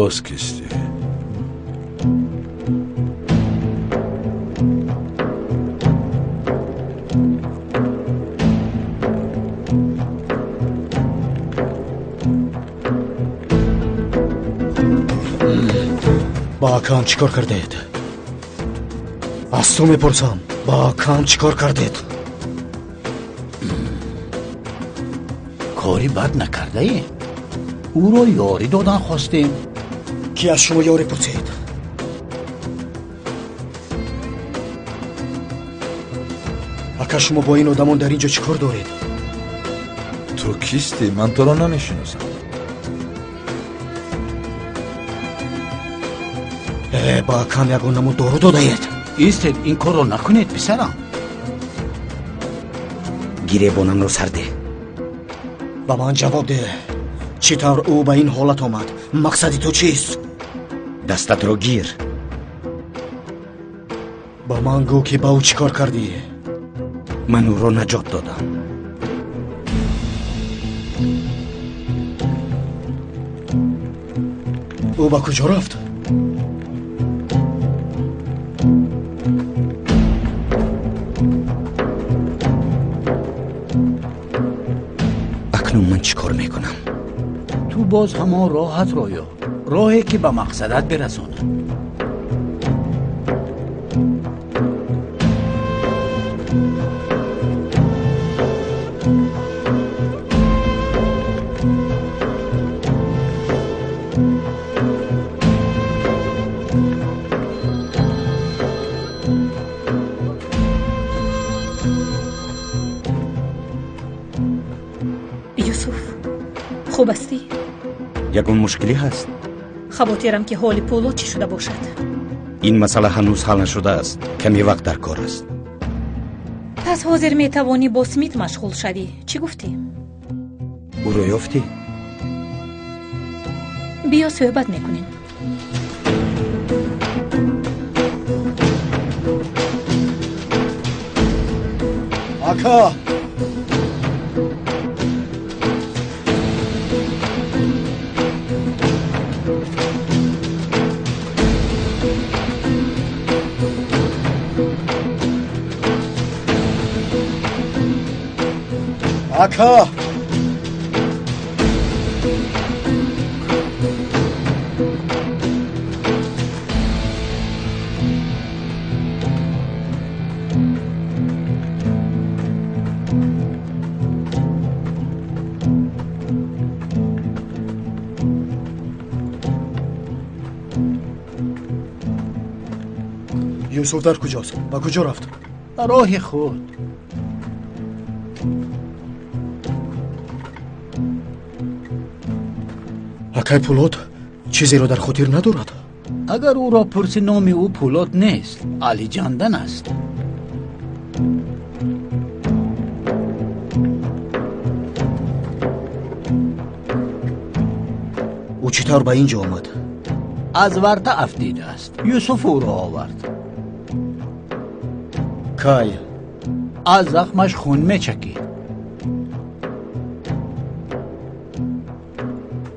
Боз кистӣ? Ба акам чӣ кор кардед? Аз ту мепурсам, ба акам чӣ кор кардед? Кори бад накардаем. Ӯро ёрӣ додан хостем. Ки аз шумо ёрӣ пурсид? Ака, шумо бо ин одамон дар ин ҷо чӣ кор доред? Ту кистӣ? Ман туро намешиносам. Ба акам ягон намуд дору додаед? Истед, ин корро накунед, писарам. Гиребонамро сарде. Ба ман ҷавоб деҳ. Чӣ тавр ӯ ба ин ҳолат омад? Мақсади ту чист? Дастатро гир. Ба ман гӯ, ки ба ӯ чӣ кор кардӣ? Ман ӯро наҷот додам. Ӯ ба куҷо рафт? Акнун ман чӣ кор мекунам? Ту боз ҳамон роҳатро ёб, роҳе ки ба мақсадат бирасонад. Юсуф, хуб ҳастӣ? Ягон мушкилӣ ҳаст? Хавотирам, ки ҳоли Пулод чӣ шуда бошад. Ин масъала ҳанӯз ҳал нашудааст. Каме вақт дар кор аст. Пас ҳозир метавонӣ бо Смит машғул шавӣ. Чӣ гуфтӣ? Ӯро ёфтӣ? Биё суҳбат мекунем. Ака! Ака! Юсуф дар куҷост? Ба куҷо рафт? Ба роҳи худ. Акай Пулод чизеро дар хотир надорад? Агар ӯро пурсӣ, номи ӯ Пулод нест, Алиҷандан аст. Ӯ чӣ тавр ба ин ҷо омад? Аз варта афтидааст. Юсуф ӯро овард. Кай? Аз захмаш хун мечакид.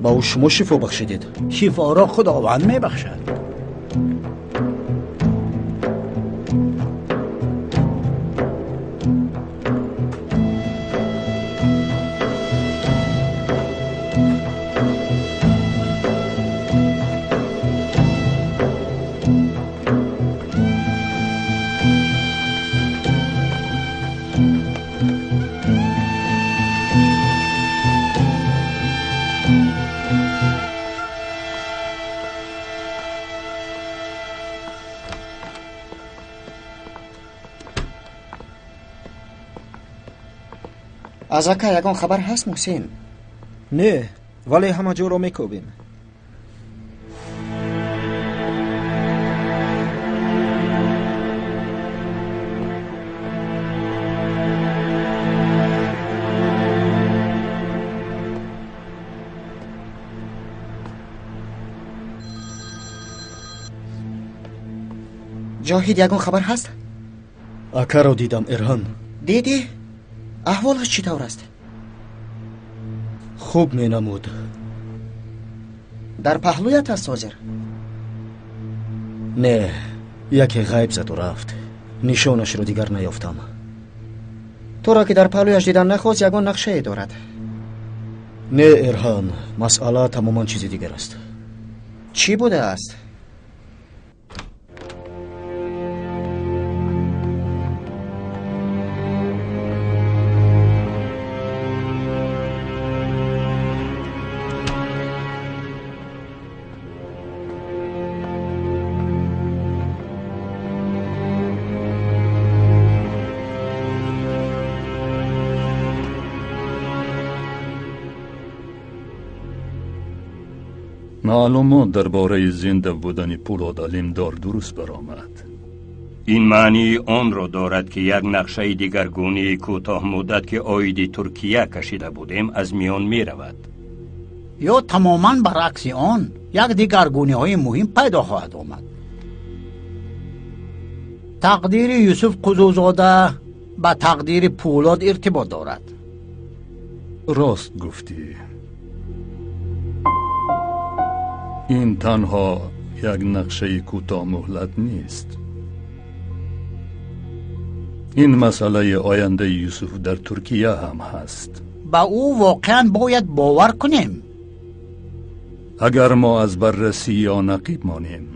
Ба ӯ шумо шифо бахшидед? Шифоро Худованд мебахшад. Аз ака ягон хабар ҳаст, Муҳсин? Не, вале ҳама ҷоро мекобем. Ҷоҳид, ягон хабар ҳаст? Акаро дидам, Эрҳан. Дидӣ? Аҳволаш чӣ тавр аст? Хуб менамуд. Дар паҳлӯят аст ҳозир? Не, яке ғайб заду рафт. Нишонашро дигар наёфтам. Туро ки дар паҳлӯяш дидан нахост, ягон нақшае дорад. Не, Эрҳан, масъала тамоман чизи дигар аст. Чӣ будааст? Маълумот дар бораи зинда будани Пулод Алимдор дуруст баромад. Ин маънии онро дорад, ки як нақшаи дигаргунии кӯтоҳмуддат, ки оиди Туркия кашида будем, аз миён меравад. Ё тамоман баръакси он як дигаргуниҳои муҳим пайдо хоҳад омад. Тақдири Юсуф Қузузода ба тақдири Пулод иртибот дорад. Рост гуфтӣ. Ин танҳо як нақшаи кӯтоҳмуҳлат нест. Ин масъалаи ояндаи Юсуф дар Туркия ҳам ҳаст. Ба ӯ воқеан бояд бовар кунем. Агар мо аз баррасии он ақиб монем,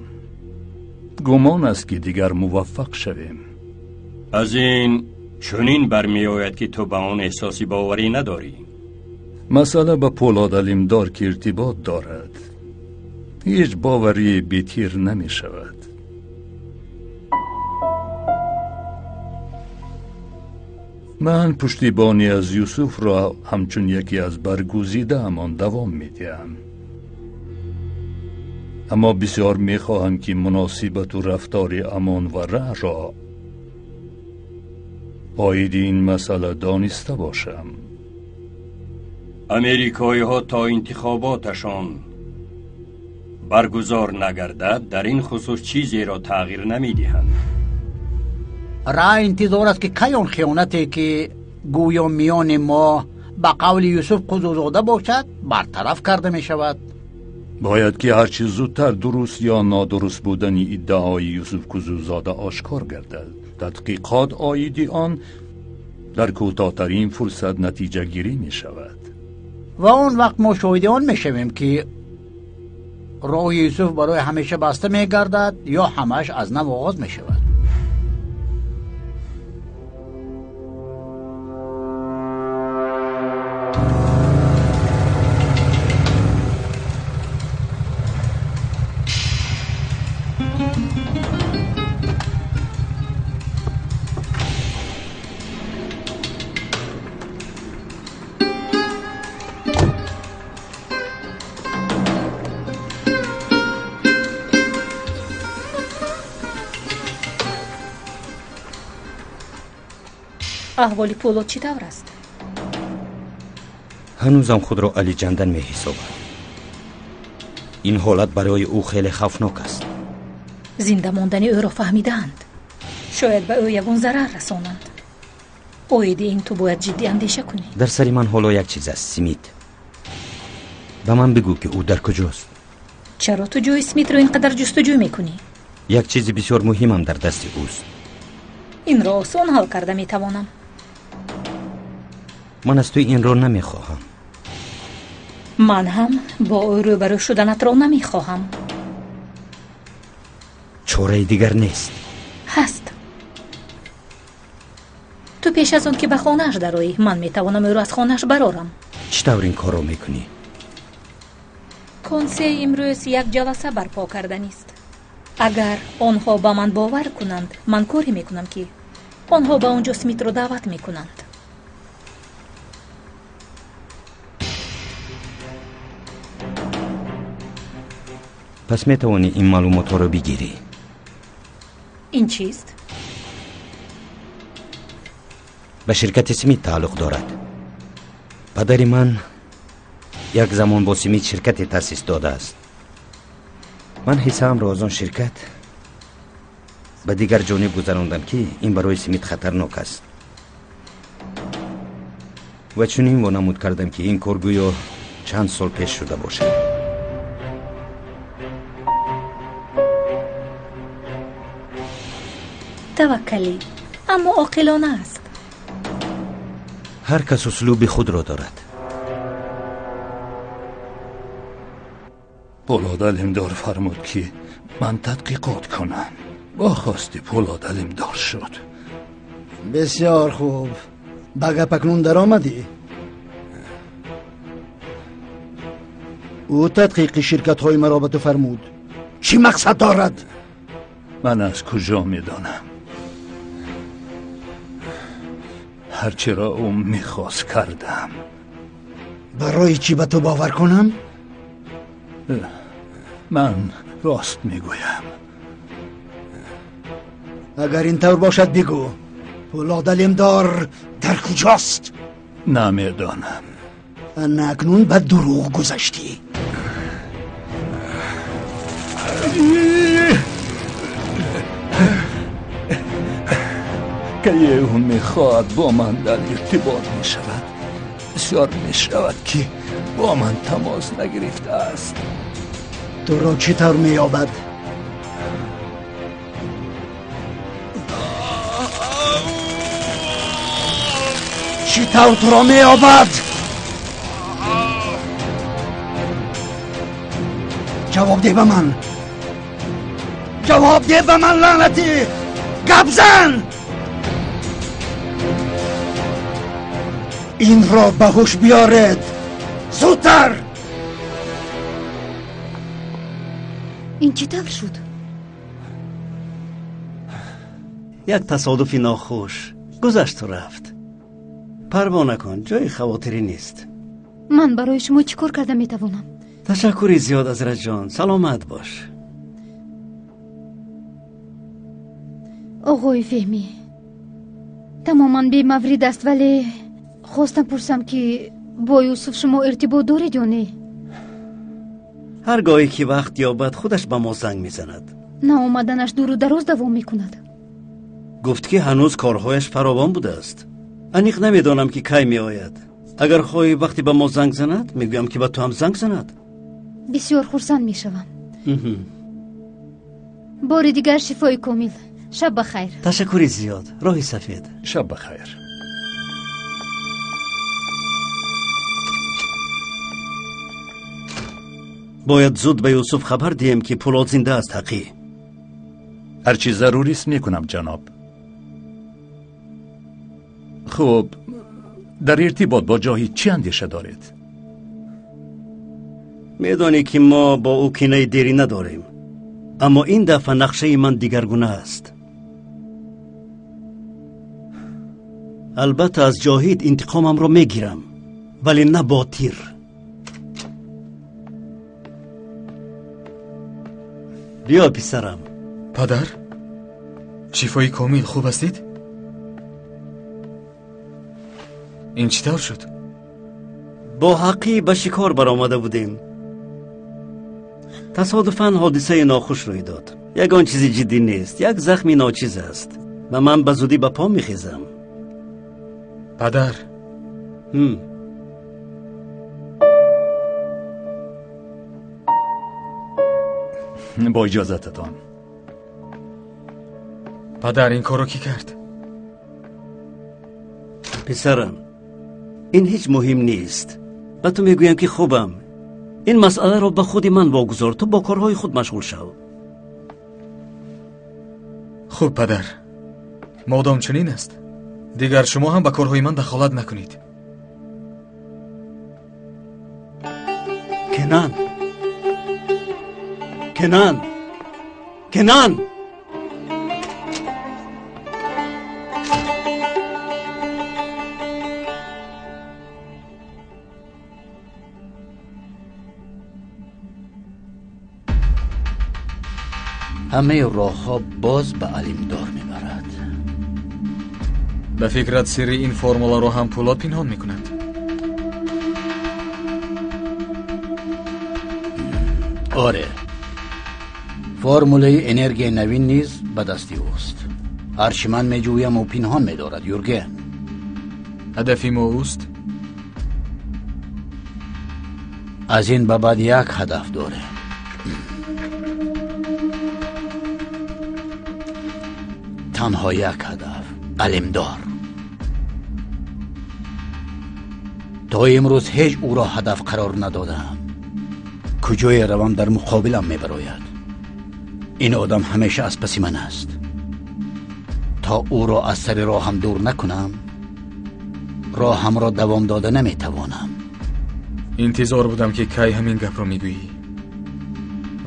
гумон аст, ки дигар муваффақ шавем. Аз ин чунин бармеояд, ки ту ба он эҳсоси боварӣ надорӣ. Масъала ба Пулод Алимдор ки иртибот дорад, ҳеҷ боварӣ бетир намешавад. Ман пуштибонӣ аз Юсуфро ҳамчун яке аз баргузидаамон давом медиҳам. Аммо бисёр мехоҳам, ки муносибату рафтори Амон ва Раъро оиди ин масъала дониста бошам. Америкоиҳо то интихоботашон баргузор нагардад, дар ин хусус чизеро тағйир намедиҳанд. Ра интизор аст, ки кай он хиёнате, ки гӯё миёни мо ба қавли Юсуф Қузузода бошад, бартараф карда мешавад. Бояд ки ҳарчи зудтар дуруст ё нодуруст будани иддаои Юсуф Қузузода ошкор гардад. Тадқиқот оиди он дар кӯтоҳтарин фурсат натиҷагирӣ мешавад. Ва он вақт мо шоҳиди он мешавем, ки роҳи Юсуф барои ҳамеша баста мегардад ё ҳамааш аз нав оғоз мешавад. Аҳволи Пулод чӣ тавр аст? Ҳанӯзам худро Алиҷандан меҳисобад. Ин ҳолат барои ӯ хеле хавфнок аст. Зинда мондани ӯро фаҳмидаанд. Шояд ба ӯ ягон зарар расонанд. Оиди ин ту бояд ҷиддӣ андеша кунӣ. Дар сари ман ҳоло як чиз аст, Смит. Ба ман бигӯ, ки ӯ дар куҷост. Чаро ту ҷои Смитро ин қадар ҷустуҷӯ мекунӣ? Як чизи бисёр муҳимам дар дасти ӯст. Инро осон ҳал карда метавонам. Ман аз ту инро намехоҳам. Ман ҳам бо ӯ рӯбарӯ шуданатро намехоҳам. Чораи дигар нест. Ҳаст. Ту пеш аз он ки ба хонааш дароӣ, ман метавонам ӯро аз хонааш барорам. Чӣ тавр ин корро мекунӣ? Консей имрӯз як ҷаласа барпо карданист. Агар онҳо ба ман бовар кунанд, ман коре мекунам, ки онҳо ба он ҷо Смитро даъват мекунанд. Пас метавонӣ ин маълумотҳоро бигирӣ. Ин чист? Ба ширкати Смит тааллуқ дорад. Падари ман як замон бо Смит ширкате таъсис додааст. Ман ҳиссаамро аз он ширкат ба дигар ҷониб гузарондам, ки ин барои Смит хатарнок аст. Ва чунин вонамуд кардам, ки ин кор гӯё чанд сол пеш шуда бошад. Таваккалӣ, аммо оқилона аст. Ҳар кас услуби худро дорад. Пулод Алимдор фармуд, ки ман тадқиқот кунам. Бо хости Пулод Алимдор шуд. Бисёр хуб. Ба гап акнун даромадӣ? Ӯ тадқиқи ширкатҳои маро ба ту фармуд. Чӣ мақсад дорад? Ман аз куҷо медонам? Ҳарчиро ӯ мехост кардам. Барои чӣ ба ту бовар кунам? Ман рост мегӯям. Агар ин тавр бошад, бигӯ, Пулод Алимдор дар куҷост? Намедонам. Ана акнун ба дурӯғ гузаштӣ. Кае ӯ мехоҳад бо ман дар иртибот мешавад. Бисёр мешавад, ки бо ман тамос нагирифтааст. Туро чӣ тавр меёбад? Чӣ тавр туро меёбад? Ҷавоб деҳ ба ман! Ҷавоб деҳ ба ман, лаънатӣ! Гап зан! Инро ба ҳуш биёред! Зудтар! Ин чӣ тавр шуд? Як тасодуфи нохуш гузашту рафт. Парво накун, ҷои хавотирӣ нест. Ман барои шумо чӣ кор карда метавонам? Ташаккури зиёд, Азраҷон, саломат бош. Оғои Феҳмӣ, тамоман бемаврид аст, вале хостам пурсам, ки бо Юсуф шумо иртибот доред ё не? Ҳар гоҳе ки вақт ёбад, худаш ба мо занг мезанад. Наомаданаш дуру дароз давом мекунад. Гуфт, ки ҳанӯз корҳояш фаровон будааст. Аниқ намедонам, ки кай меояд. Агар хоҳӣ, вақте ба мо занг занад, мегӯям, ки ба ту ҳам занг занад. Бисёр хурсанд мешавам. Бори дигар шифои комил. Шаб ба хайр. Ташаккури зиёд. Роҳи сафед. Шаб ба хайр. Бояд зуд ба Юсуф хабар диҳем, ки Пулод зинда аст. Ҳақӣ. Ҳарчи зарурист мекунам, ҷаноб. Хуб, дар иртибот бо Ҷоҳид чӣ андеша доред? Медонӣ, ки мо бо ӯ кинаи дерӣ надорем, аммо ин дафъа нақшаи ман дигаргуна аст. Албатта, аз Ҷоҳид интиқомамро мегирам, вале на бо тир. Биё, писарам. Падар, шифои комил, хуб ҳастед? Ин чӣ тавр шуд? Бо Ҳаққӣ ба шикор баромада будем. Тасодуфан ҳодисаи нохуш рӯй дод. Ягон чизи ҷиддӣ нест, як захми ночиз аст ва ман ба зудӣ ба по мехезам. Падар, бо иҷозататон. Падар, ин корро кӣ кард? Писарам, ин ҳеҷ муҳим нест. Ба ту мегӯям, ки хубам. Ин масъаларо ба худи ман вогузор, ту бо корҳои худ машғул шав. Хуб, падар, модом чунин аст, дигар шумо ҳам ба корҳои ман дахолат накунед. Кенан, Кенан, Кенан! Ҳамаи роҳҳо боз ба Алимдор мебарад. Ба фикрат, сирри ин формуларо ҳам Пулод пинҳон мекунад? Оре, формулаи энергияи навин низ ба дасти ӯст. Ҳарчи ман меҷӯям, ӯ пинҳон медорад, Юрген. Ҳадафи мо ӯст? Аз ин ба баъд як ҳадаф дорем. Танҳо як ҳадаф, Алимдор. То имрӯз ҳеҷ ӯро ҳадаф қарор надодам. Куҷое равам дар муқобилам мебарояд. Ин одам ҳамеша аз паси ман аст. То ӯро аз сари роҳам дур накунам, роҳамро давом дода наметавонам. Интизор будам, ки кай ҳамин гапро мегӯӣ.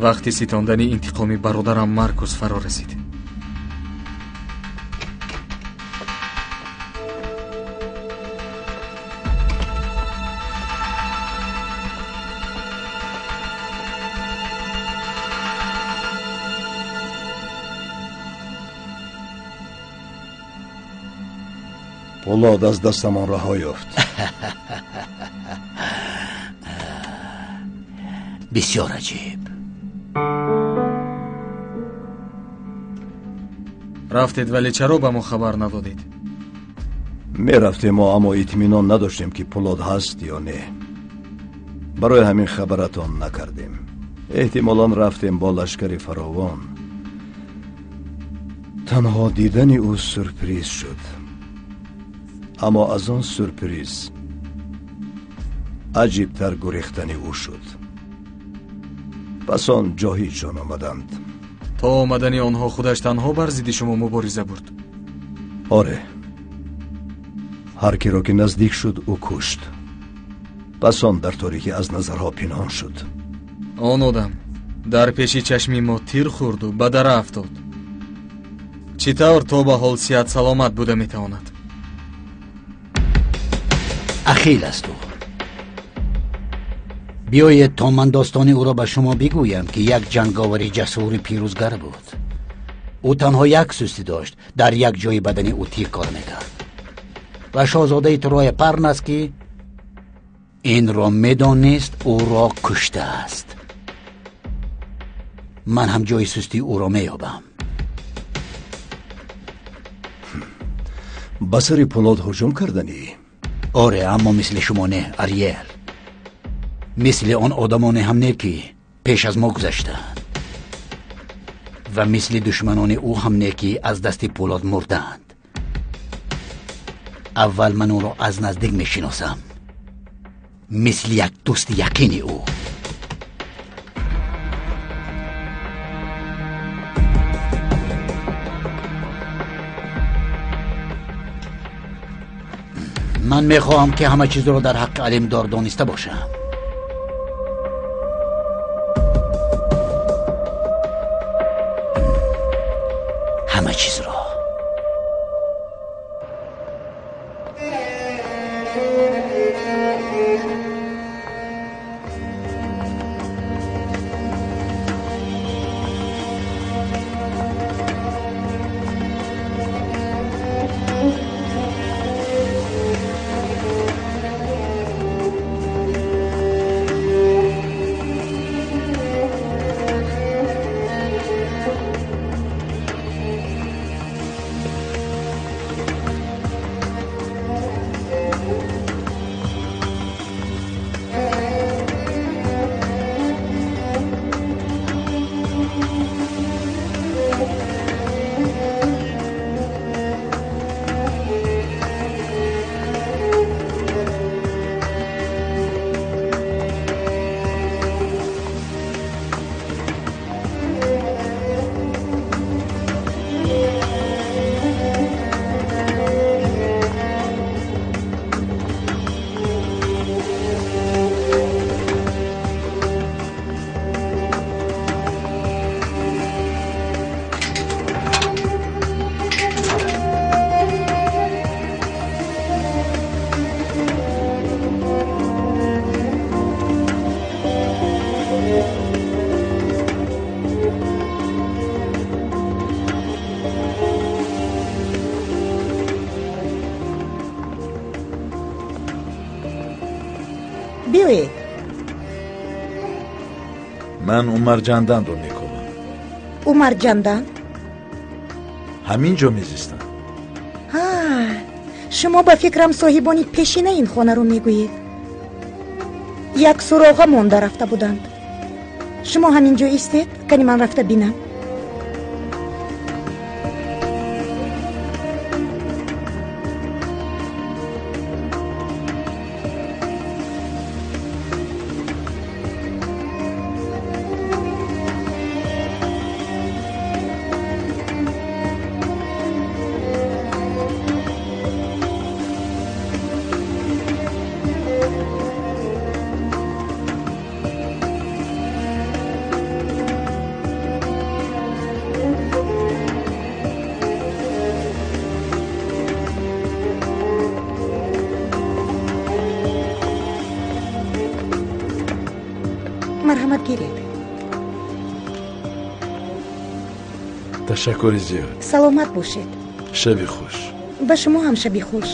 Вақти ситондани интиқоми бародарам Маркус фаро расид. Пулод аз дастамон раҳо ёфт. Бисёр аҷиб. Рафтед, вале чаро ба мо хабар надодед? Мерафтем, аммо итминон надоштем, ки Пулод ҳаст ё не. Барои ҳамин хабаратон накардем. Эҳтимолан рафтем бо лашкари фаровон. Танҳо дидани ӯ сюрприз шуд. Аммо аз он сюрприз аҷибтар гурехтани ӯ шуд. Пас он ҷоҳидшон омаданд. То омадани онҳо худаш танҳо бар зидди шумо мубориза бурд? Оре. Ҳар киро ки наздик шуд, ӯ кушт. Пас он дар торикӣ аз назарҳо пинҳон шуд. Он одам дар пеши чашми мо тир хӯрду ба дара афтод. Чӣ тавр то ба ҳол сиҳат саломат буда метавонад? Ахил аст ӯ. Биёед то ман достони ӯро ба шумо бигӯям, ки як ҷанговари ҷасури пирӯзгар буд. Ӯ танҳо як сустӣ дошт, дар як ҷои бадани ӯ тир кор мекард. Ва шоҳзодаи Троя Парнас, ки инро медонист, ӯро куштааст. Ман ҳам ҷои сустии ӯро меёбам. Ба сари Пулод ҳуҷум карданӣ? Оре, аммо мисли шумо не, Ариел. Мисли он одамоне ҳам не, ки пеш аз мо гузаштаанд, ва мисли душманони ӯ ҳам не, ки аз дасти Пулод мурдаанд. Аввал ман ӯро аз наздик мешиносам, мисли як дӯсти яқини ӯ. Ман мехоҳам, ки ҳама чизро дар ҳаққи Алимдор дониста бошам. Ҳама чизро. Биёед. Ман Умар Ҷанданро мекобам. Умар Ҷандан? Ҳамин ҷо мезистам. Ҳа, шумо ба фикрам соҳибони пешина ин хонаро мегӯед. Як суроға монда рафта буданд. Шумо ҳамин ҷо истед, кани ман рафта бинам. Марҳамат, гиред. Ташаккури зиёд. Саломат бошед. Шаби хуш. Ба шумо ҳам шаби хуш.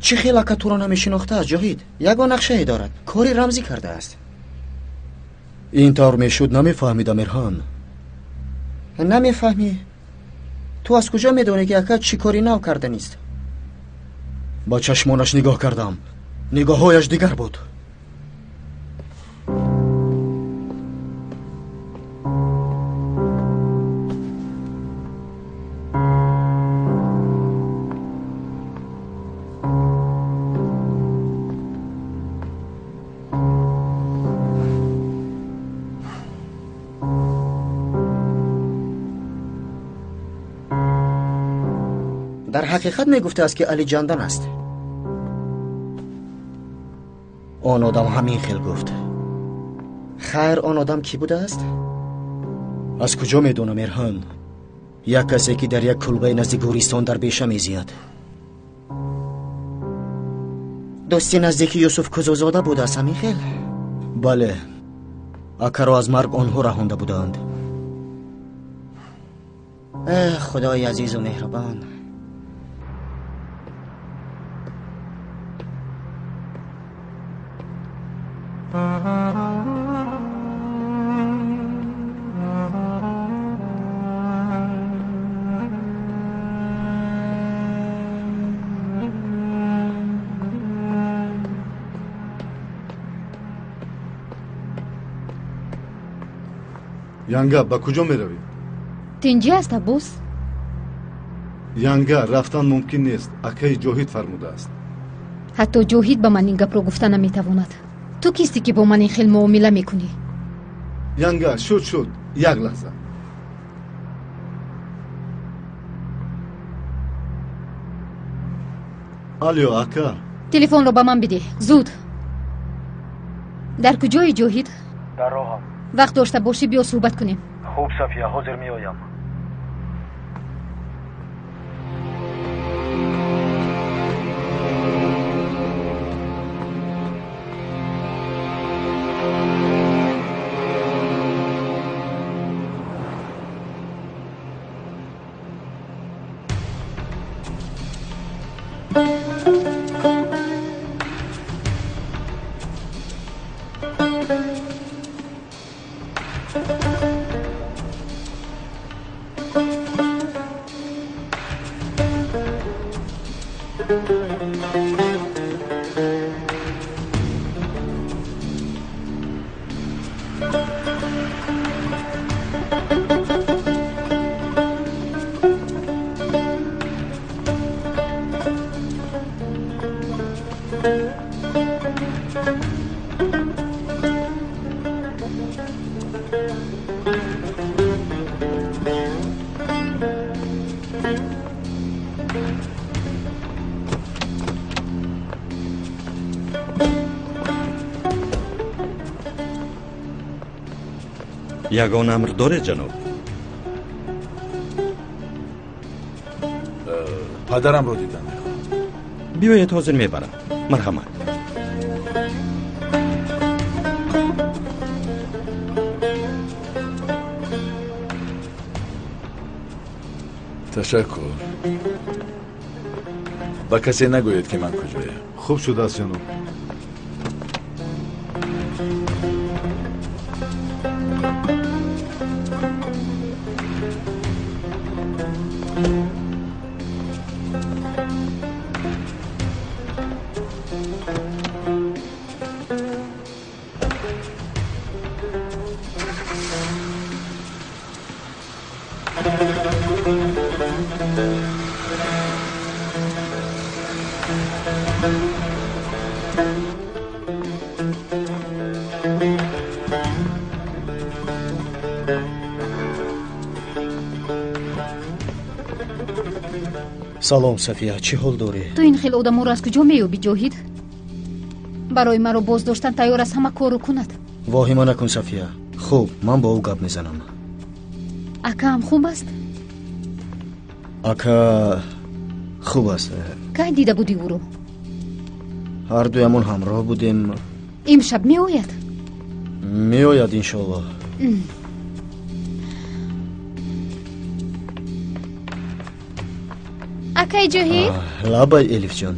Чӣ хел ака туро намешинохтааст, Ҷоҳид? Ягон нақшае дорад, кори рамзӣ кардааст. Ин тавр мешуд, намефаҳмидам, Эрҳан. Намефаҳмӣ? Ту аз куҷо медонӣ, ки ака чӣ кори нав карданист? Ба чашмонаш нигоҳ кардам. Нигоҳҳояш дигар буд. Дар ҳақиқат мегуфтааст, ки Али ҷандан аст. Он одам ҳамин хел гуфт. Хайр, он одам кӣ будааст? Аз куҷо медонам, Эрҳан? Як касе, ки дар як кулбаи назди гӯристон дар беша мезияд. Дӯсти наздики Юсуф Кузузода будааст, ҳамин хел? Бале, акаро аз марг онҳо раҳонда будаанд. Э, худои азизу меҳрубон. Янга, ба куҷо меравӣ? Тинҷӣ аст, Аббос? Янга, рафтан мумкин нест. Акаи Ҷоҳид фармудааст. Ҳатто Ҷоҳид ба ман ин гапро гуфта наметавонад. Ту кистӣ, ки бо ман ин хел муомила мекунӣ? Янга, шуд, шуд, як лаҳза. Алё, ака. Телефонро ба ман бидеҳ, зуд. Дар куҷои Ҷоҳид? Дар роҳам. Вақт дошта бошӣ, биё суҳбат кунем. Хуб, Сафия, ҳозир меоям. Ягон амр доред, ҷаноб? Падарамро дидан мехоҳам. Биёед, ҳозир мебарам. Марҳамат. Ташаккур. Ба касе нагӯед, ки ман куҷоям. Хуб шудааст, ҷаноб. Салом, Сафия, чӣ ҳол дорӣ? Ту ин хел одаморо аз куҷо меёбӣ, Ҷоҳид? Барои маро боздоштан тайёр аст ҳама корро кунад. Воҳима накун, Сафия. Хуб, ман бо ӯ гап мезанам. Акаам хуб аст? Ака хуб аст. Кай дида будӣ ӯро? Ҳар дуямон ҳамроҳ будем. Имшаб меояд? Меояд, иншоаллоҳ. Акай Ҷоҳид? Лабай, Элифҷон.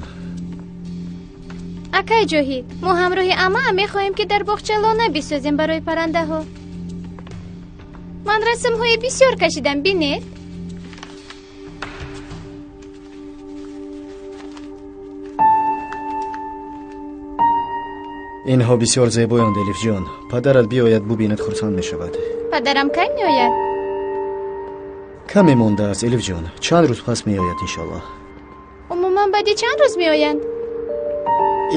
Акай Ҷоҳид, мо ҳамроҳи амаам мехоҳем, ки дар боғча лона бисозем барои паррандаҳо. Ман расмҳои бисёр кашидам, бинед. Инҳо бисёр зебоянд, Элифҷон. Падарат биёяд, бубинад, хурсанд мешавад. Падарам кай меояд? Каме мондааст, Элифҷон. Чанд рӯз пас меояд, иншоаллоҳ. Умуман баъди чанд рӯз меоянд?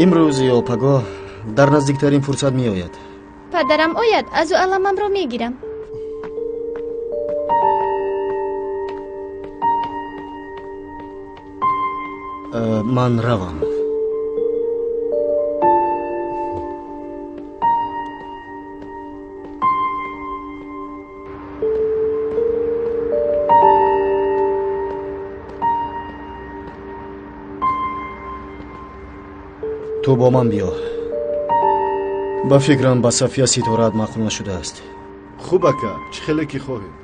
Имрӯз ё пагоҳ, дар наздиктарин фурсат меояд. Падарам ояд, аз ӯ аламамро мегирам. Ман равам. Ту бо ман биё. Ба фикрам, ба Сафия ситораат маъқул нашудааст. Хуб, ака, чӣ хеле ки хоҳед.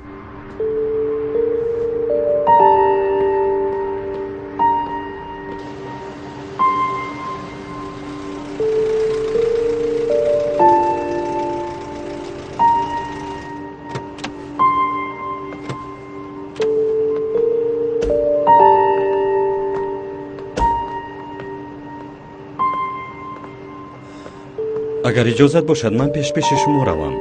Агар иҷозат бошад, ман пешпеши шумо равам.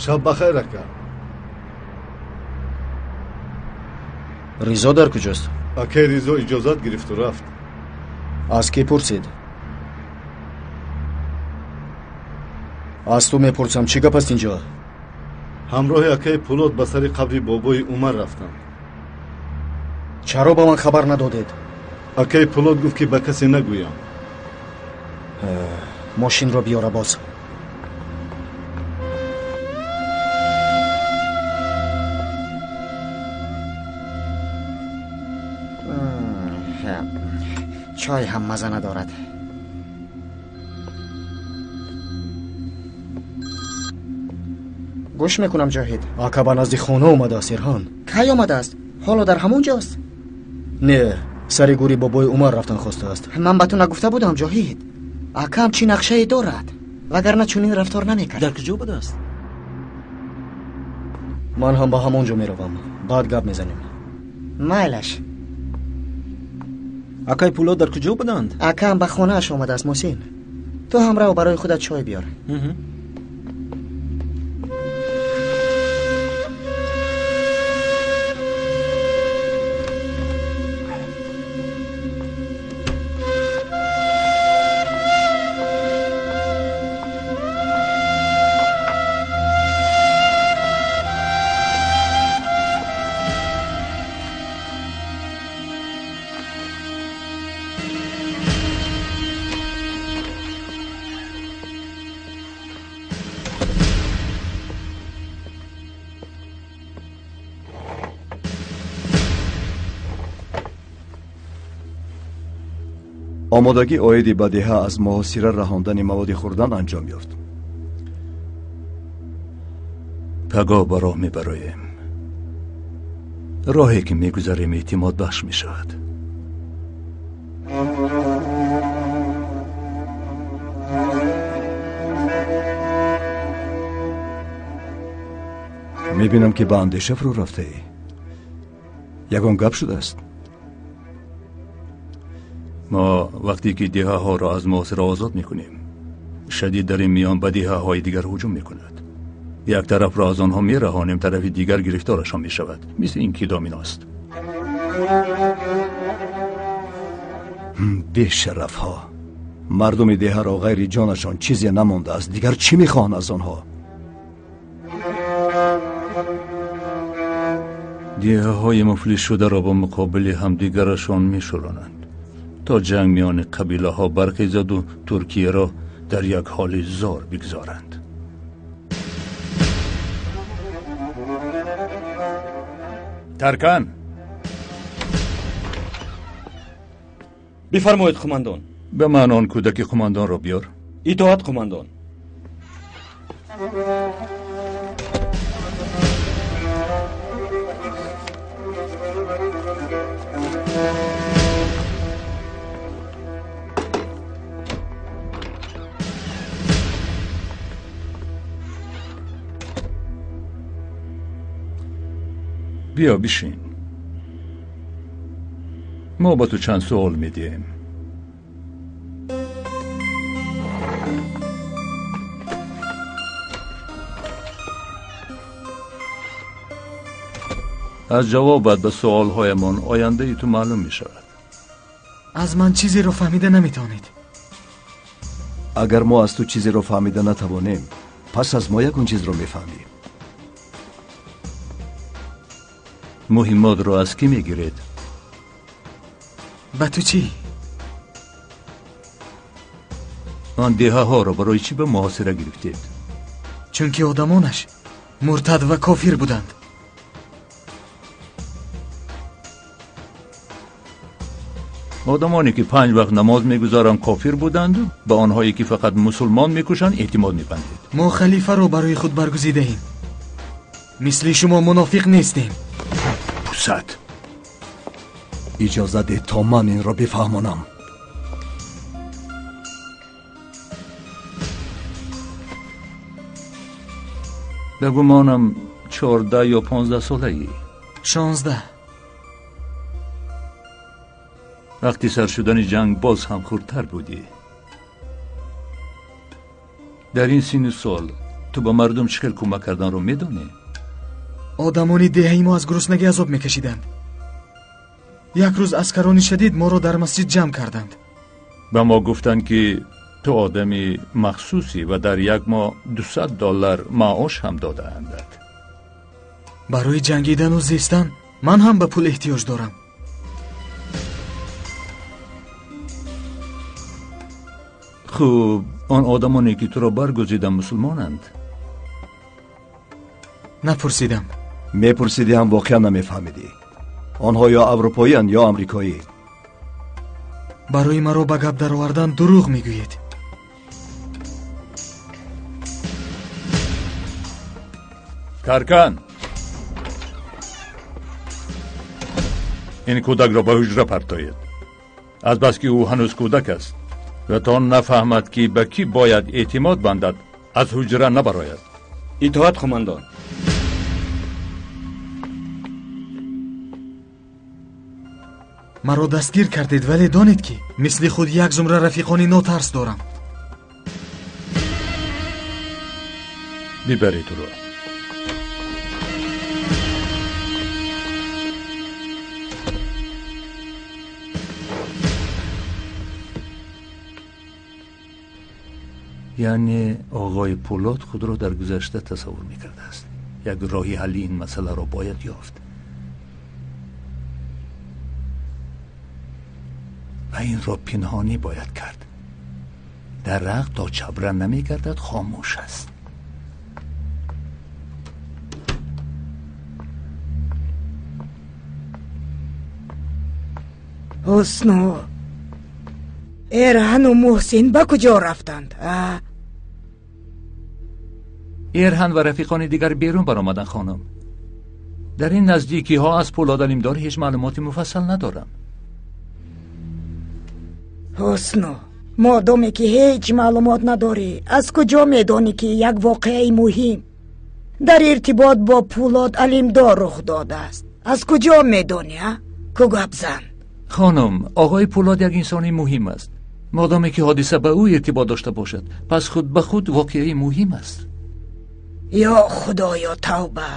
Шаб бахайр, ака. Ризо дар куҷост? Акай Ризо иҷозат гирифту рафт. Аз кӣ пурсид? Аз ту мепурсам, чӣ гап аст инҷо? Ҳамроҳи акаи Пулод ба сари қабри бобои Умар рафтам. Чаро ба ман хабар надодед? Акаи Пулод гуфт, ки ба касе нагӯям. Мошинро биёра боз. Чой ҳам маза надорад. Гӯш мекунам, Ҷоҳид. Ака ба назди хона омадааст, Ирҳон. Кай омадааст? Ҳоло дар ҳамон ҷост? Не, сари гӯри бобои Умар рафтан хостааст. Ман ба ту нагуфта будам, Ҷоҳид. Акам чӣ нақшае дорад, вагарна чунин рафтор намекард. Дар куҷо будааст? Ман ҳам ба ҳамон ҷо меравам. Баъд гап мезанем. Майлаш. Акай Пулод дар куҷо буданд? Акам ба хонааш омадааст, Муҳсин. Ту ҳам рав, барои худат чой биёр. Омодагӣ оиди ба деҳа аз муҳосира раҳондани маводи хӯрдан анҷом ёфт. Пагоҳ ба роҳ мебароем. Роҳе ки мегузарем эътимодбахш мешавад. Мебинам, ки ба андеша фурӯ рафтаӣ. Ягон гап шудааст? Мо вақте ки деҳаҳоро аз муҳосира озод мекунем, шадид дар ин миён ба деҳаҳои дигар ҳуҷум мекунад. Як тарафро аз онҳо мераҳонем, тарафи дигар гирифторашон мешавад. Мисли ин ки доминост. Бешарафҳо! Мардуми деҳаро ғайри ҷонашон чизе намондааст. Дигар чӣ мехоҳанд аз онҳо? Деҳаҳои муфлисшударо ба муқобили ҳамдигарашон мешӯронанд, то ҷанг миёни қабилаҳо бархезаду Туркияро дар як ҳоли зор бигзоранд. Таркан! Бифармоед, қумандон. Ба ман он кӯдаки қумандонро биёр. Итоат, қумандон. Биё бишин. Мо ба ту чанд суол медиҳем. Аз ҷавобат ба суолҳоямон ояндаи ту маълум мешавад. Аз ман чизеро фаҳмида наметавонед. Агар мо аз ту чизеро фаҳмида натавонем, пас аз мо ягон чизро мефаҳмӣ. Муҳиммотро аз кӣ мегиред? Ба ту чӣ? Он деҳаҳоро барои чӣ ба муҳосира гирифтед? Чунки одамонаш муртад ва кофир буданд. Одамоне ки 5 вақт намоз мегузаранд кофир буданду ба онҳое ки фақат мусулмон мекушанд эътимод мебандед. Мо халифаро барои худ баргузидаем. Мисли шумо мунофиқ нестем. Пусад. Иҷоза деҳ то ман инро бифаҳмонам. Ба гумонам 14 ё 15 солаӣ. 16. Вақти сар шудани ҷанг боз ҳам хурдтар будӣ. Дар ин синну сол ту ба мардум чӣ хел кӯмак карданро медонӣ? Одамони деҳаи мо аз гуруснагӣ азоб мекашиданд. Як рӯз аскарони шадид моро дар масҷид ҷамъ карданд. Ба мо гуфтанд ки ту одами махсусӣ ва дар як моҳ $200 маош ҳам додаандат. Барои ҷангидану зистан ман ҳам ба пул эҳтиёҷ дорам. Хуб, он одамоне ки туро баргузиданд мусулмонанд? Напурсидам. Мепурсидӣ ҳам воқеан намефаҳмидӣ. Онҳо ё аврупоиянд ё амрикоӣ. Барои маро ба гап даровардан дурӯғ мегӯед. Таркан, ин кӯдакро ба ҳуҷра партоед. Азбаски ӯ ҳанӯз кӯдак аст ва то нафаҳмад ки ба кӣ бояд эътимод бандад, аз ҳуҷра набарояд. Итоат, қумандон. Маро дастгир кардед, вале донед ки мисли худ як зумра рафиқони нотарс дорам. Бибаред ӯро. Яъне оғои Пулод худро дар гузашта тасаввур мекардааст. Як роҳи ҳалли ин масъаларо бояд ёфт ва инро пинҳонӣ бояд кард. Дарахт то чабра намегардад хомӯш аст. Ҳусну, Эрҳану Муҳсин ба куҷо рафтанд? Эрҳан ва рафиқони дигар берун баромаданд, хонум. Дар ин наздикиҳо аз Пулод Алимдор ҳеҷ маълумоти муфассал надорам. Ҳусну, модоме ки ҳеҷ маълумот надорӣ, аз куҷо медонӣ ки як воқеаи муҳим дар иртибот бо Пулод Алимдор рух додааст? Аз куҷо медонӣ, а? Ку гап зан. Хонум, оғои Пулод як инсони муҳим аст. Модоме ки ҳодиса ба ӯ иртибот дошта бошад, пас худ ба худ воқеаи муҳим аст. Ё худоё, тавба!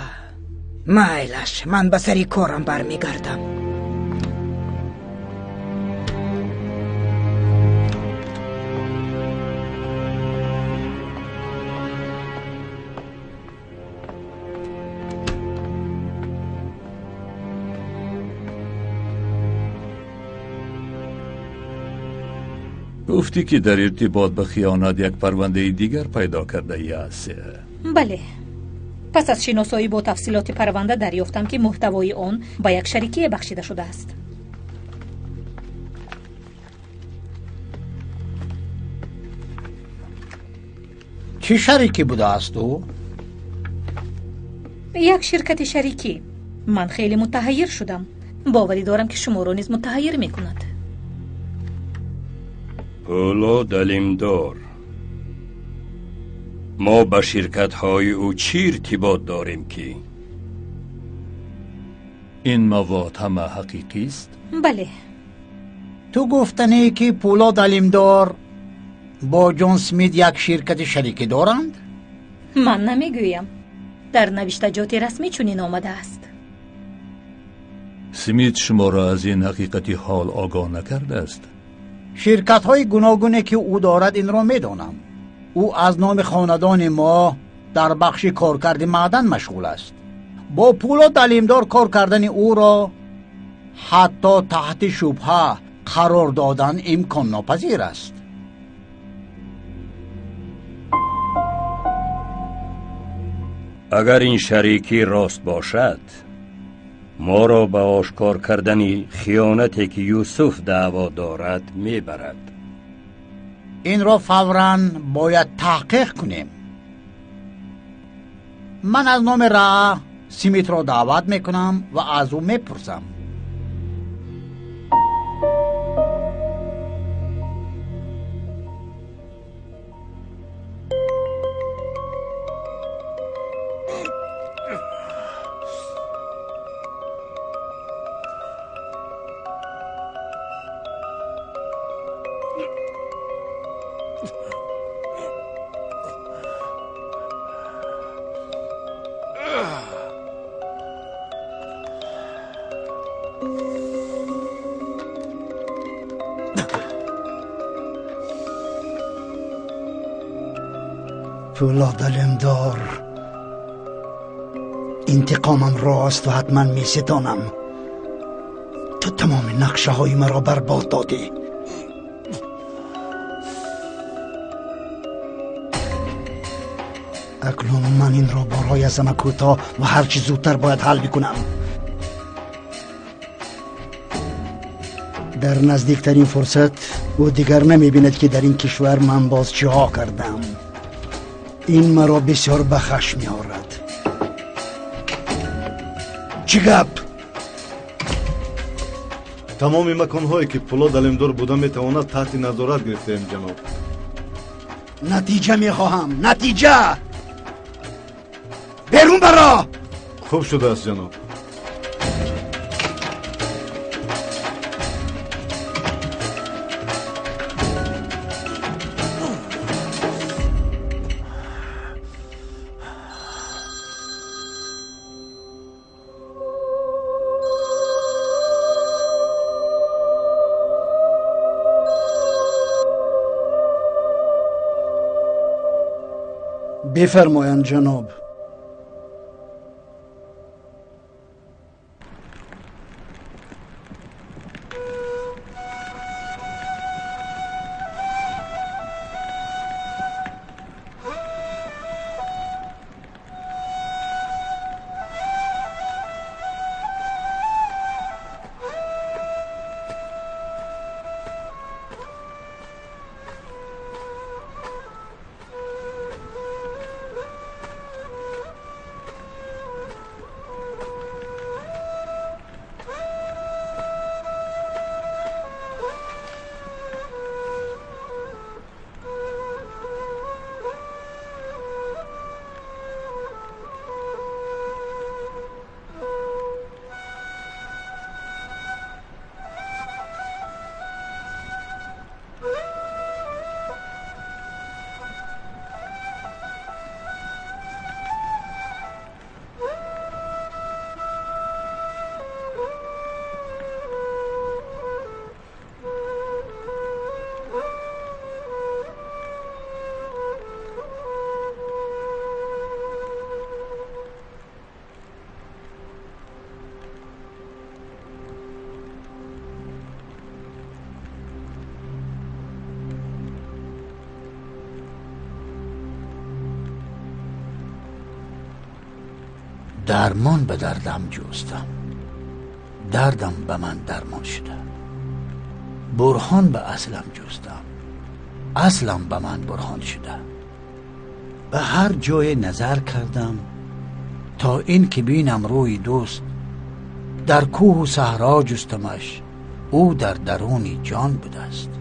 Майлаш, ман ба сари корам бармегардам. Гуфтӣ ки дар иртибот ба хиёнат як парвандаи дигар пайдо кардаи аст. Бале. Пас аз шиносоӣ бо тафсилоти парванда дарёфтам ки муҳтавои он ба як шарикие бахшида шудааст. Чӣ шарикӣ будааст ӯ? Як ширкати шарикӣ. Ман хеле мутаҳайир шудам. Боварӣ дорам ки шуморо низ мутаҳайир мекунад. Пулод Алимдор, мо ба ширкатҳои ӯ чӣ иртибот дорем ки? Ин мавод ҳама ҳақиқист? Бале. Ту гуфтанӣ ки Пулод Алимдор бо Ҷон Смит як ширкати шарикӣ доранд? Ман намегӯям. Дар навиштаҷоти расмӣ чунин омадааст. Смит шуморо аз ин ҳақиқати ҳол огоҳ накардааст? Ширкатҳои гуногуне ки ӯ дорад, инро медонам. Ӯ аз номи хонадони мо дар бахши коркарди маъдан машғул аст. Бо Пулод Алимдор кор кардани ӯро ҳатто таҳти шубҳа қарор додан имконнопазир аст. Агар ин шарикӣ рост бошад, моро ба ошкор кардани хиёнате ки Юсуф даъво дорад мебарад. Инро фавран бояд таҳқиқ кунем. Ман аз номи Раа Смитро даъват мекунам ва аз ӯ мепурсам. Пулод Алимдор, интиқомам рост ва ҳатман меситонам. Ту тамоми нақшаҳои маро барбод додӣ. Акнун ман инро борҳои аз ҳама кӯтоҳ ва ҳарчи зудтар бояд ҳал бикунам. Дар наздиктарин фурсат ӯ дигар намебинад, ки дар ин кишвар ман боз чиҳо кардам. Ин маро бисёр ба хашм меорад. Чӣ гап? Тамоми маконҳое ки Пулод Алимдор буда метавонад, таҳти назорат гирифтаем, ҷаноб. Натиҷа мехоҳам, натиҷа! Берун баро! Хуб шудааст, ҷаноб. Бифармоянд, ҷаноб. Дармон ба дардам ҷустам, дардам ба ман дармон шуда. Бурҳон ба аслам ҷустам, аслам ба ман бурҳон шуда. Ба ҳар ҷое назар кардам то ин ки бинам рӯи дӯст. Дар кӯҳу саҳро ҷустамаш, ӯ дар даруни ҷон будааст.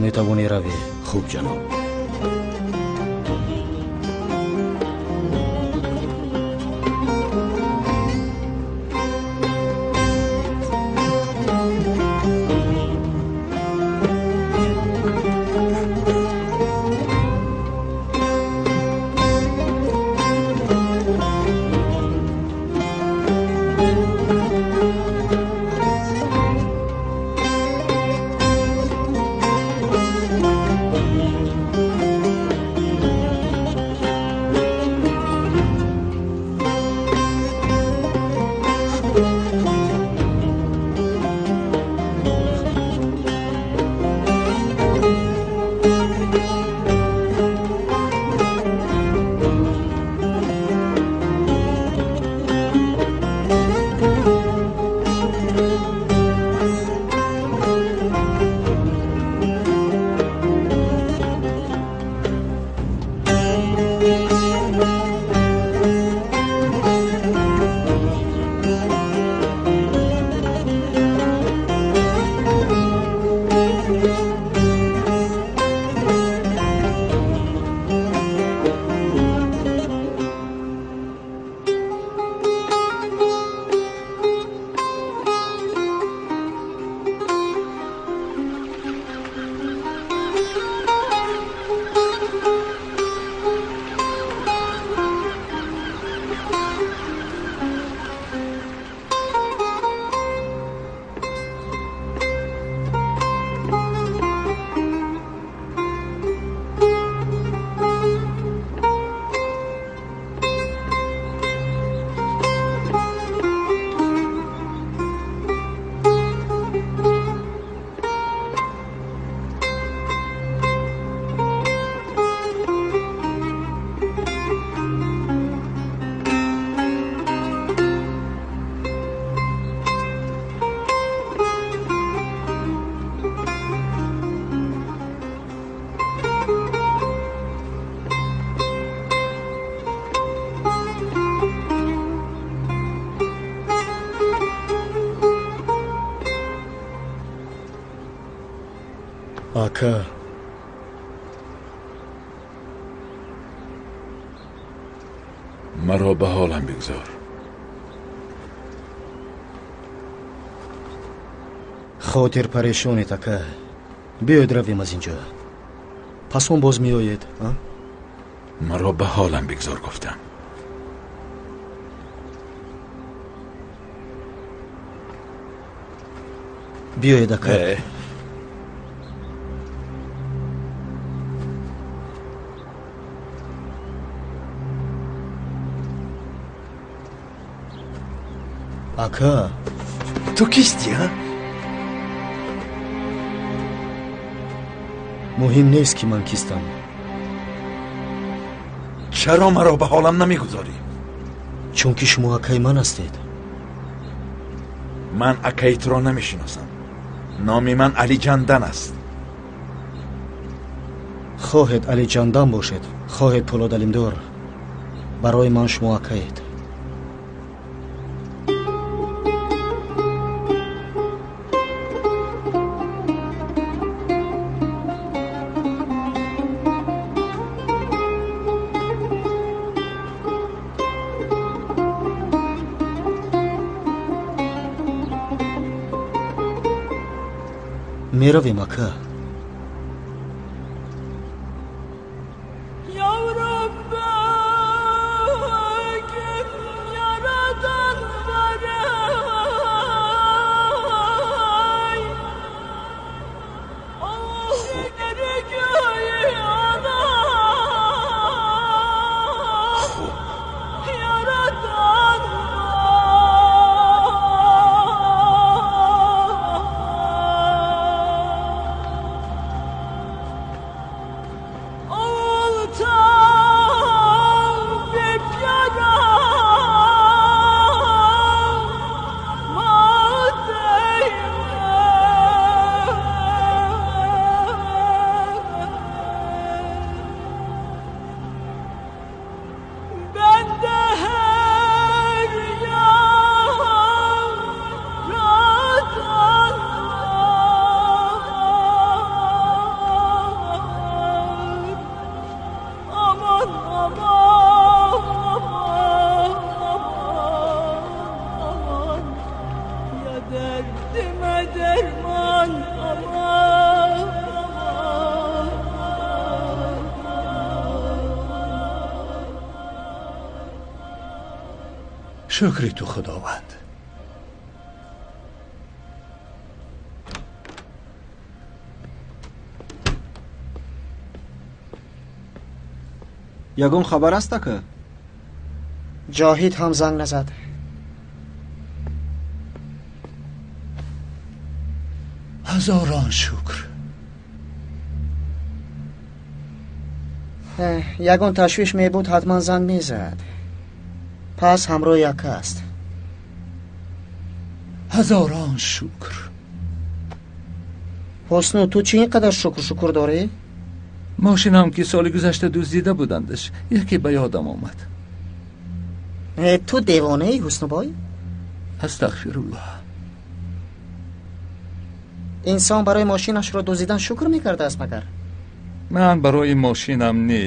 метавонӣ равӣ. Хуб, ҷаноб. Ака, маро ба ҳолам бигзор. Хотир парешонед, ака. Биёед равем аз инҷо. Пас он боз меоед, а? Маро ба ҳолам бигзор, гуфтам. Биёед, ака. Ака, ту кистӣ, а? Муҳим нест, ки ман кистам. Чаро маро ба ҳолам намегузорӣ? Чунки шумо акаи ман ҳастед. Ман акаи туро намешиносам. Номи ман Али Ҷандан аст. Хоҳед Али Ҷандан бошед, хоҳед Пулод Алимдор, барои ман шумо акаед. Меравем, ака. Шукри ту Худованд. Ягон хабар аст, ака? Ҷоҳид ҳам занг назад. Ҳазорон шукр. Ягон ташвиш мебуд, ҳатман занг мезад. Пас ҳамроҳи ака аст. Ҳазорон шукр. Ҳусну, ту чӣ ин қадар шукр шукр дорӣ? Мошинам ки соли гузашта дуздида будандаш, яке ба ёдам омад. Ту девонаи, Ҳуснубой? Астағфируллоҳ. Инсон барои мошинашро дуздидан шукр мекардааст магар? Ман барои мошинам не,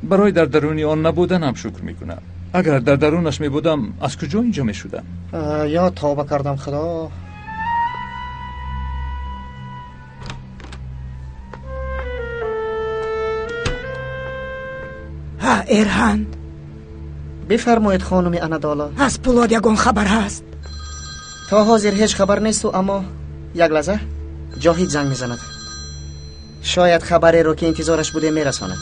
барои дар даруни он набуданам шукр мекунам. Агар дар дарунаш мебудам, аз куҷо инҷо мешудам? Ё тавба кардам, Худо. Ҳа, Эрҳан. Бифармоед, хонуми Анадола. Аз Пулод ягон хабар ҳаст? То ҳозир ҳеҷ хабар несту, аммо як лаҳза Ҷоҳид занг мезанад. Шояд хабареро ки интизораш будем мерасонад.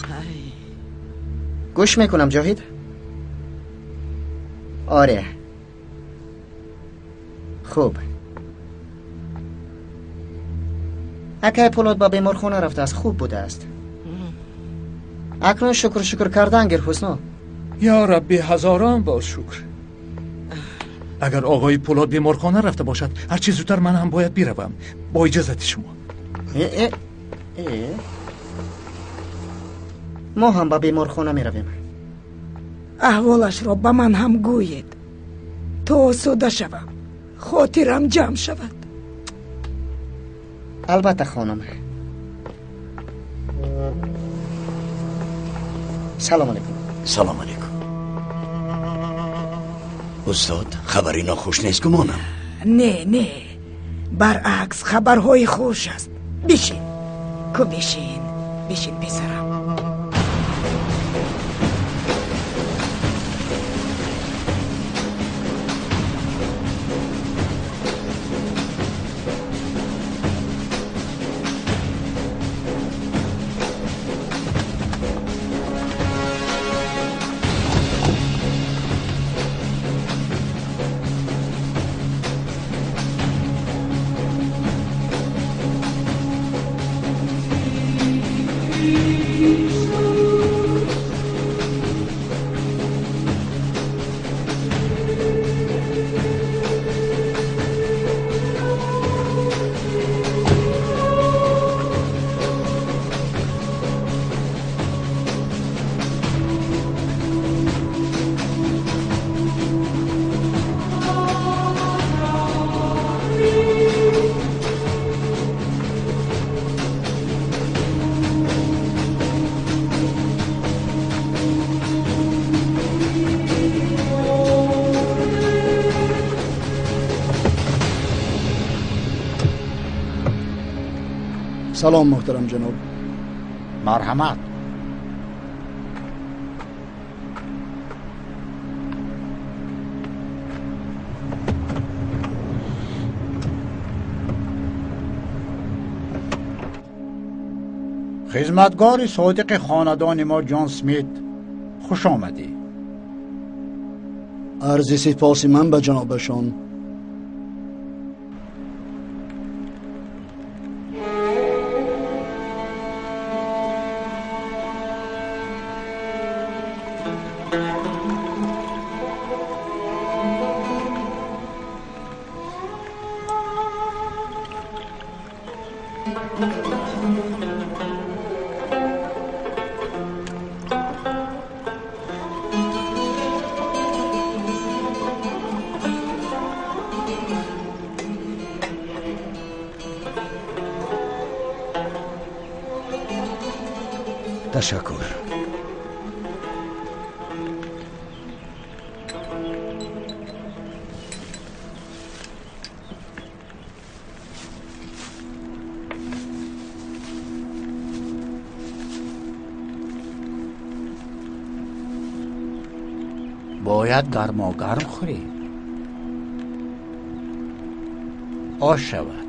Гӯш мекунам, Ҷоҳид. Оре. Хуб. Акай Пулод ба беморхона рафтааст, хуб будааст. Акнун шукр шукр кардан гир, Ҳусну. Ё Рабби, ҳазорон бор шукр. Агар оғои Пулод беморхона рафта бошад, ҳарчи зудтар ман ҳам бояд биравам. Бо иҷозати шумо. Мо ҳам ба беморхона меравем. Аҳволашро ба ман ҳам гӯед, то осуда шавам, хотирам ҷамъ шавад. Албатта, хонум. Салом алейкум. Салом алейкум. Устод, хабари нохуш нест гумонам. Не, не, баръакс, хабарҳои хуш аст. Бишин, ку бишин, бишин писарам. Салом, муҳтарам ҷаноб. Марҳамат. Хизматгори содиқи хонадони мо Ҷон Смит, хуш омадӣ. Арзи сипоси ман ба ҷанобашон. Ташаккур. Бояд гармогарм хӯрӣ. Ош шавад.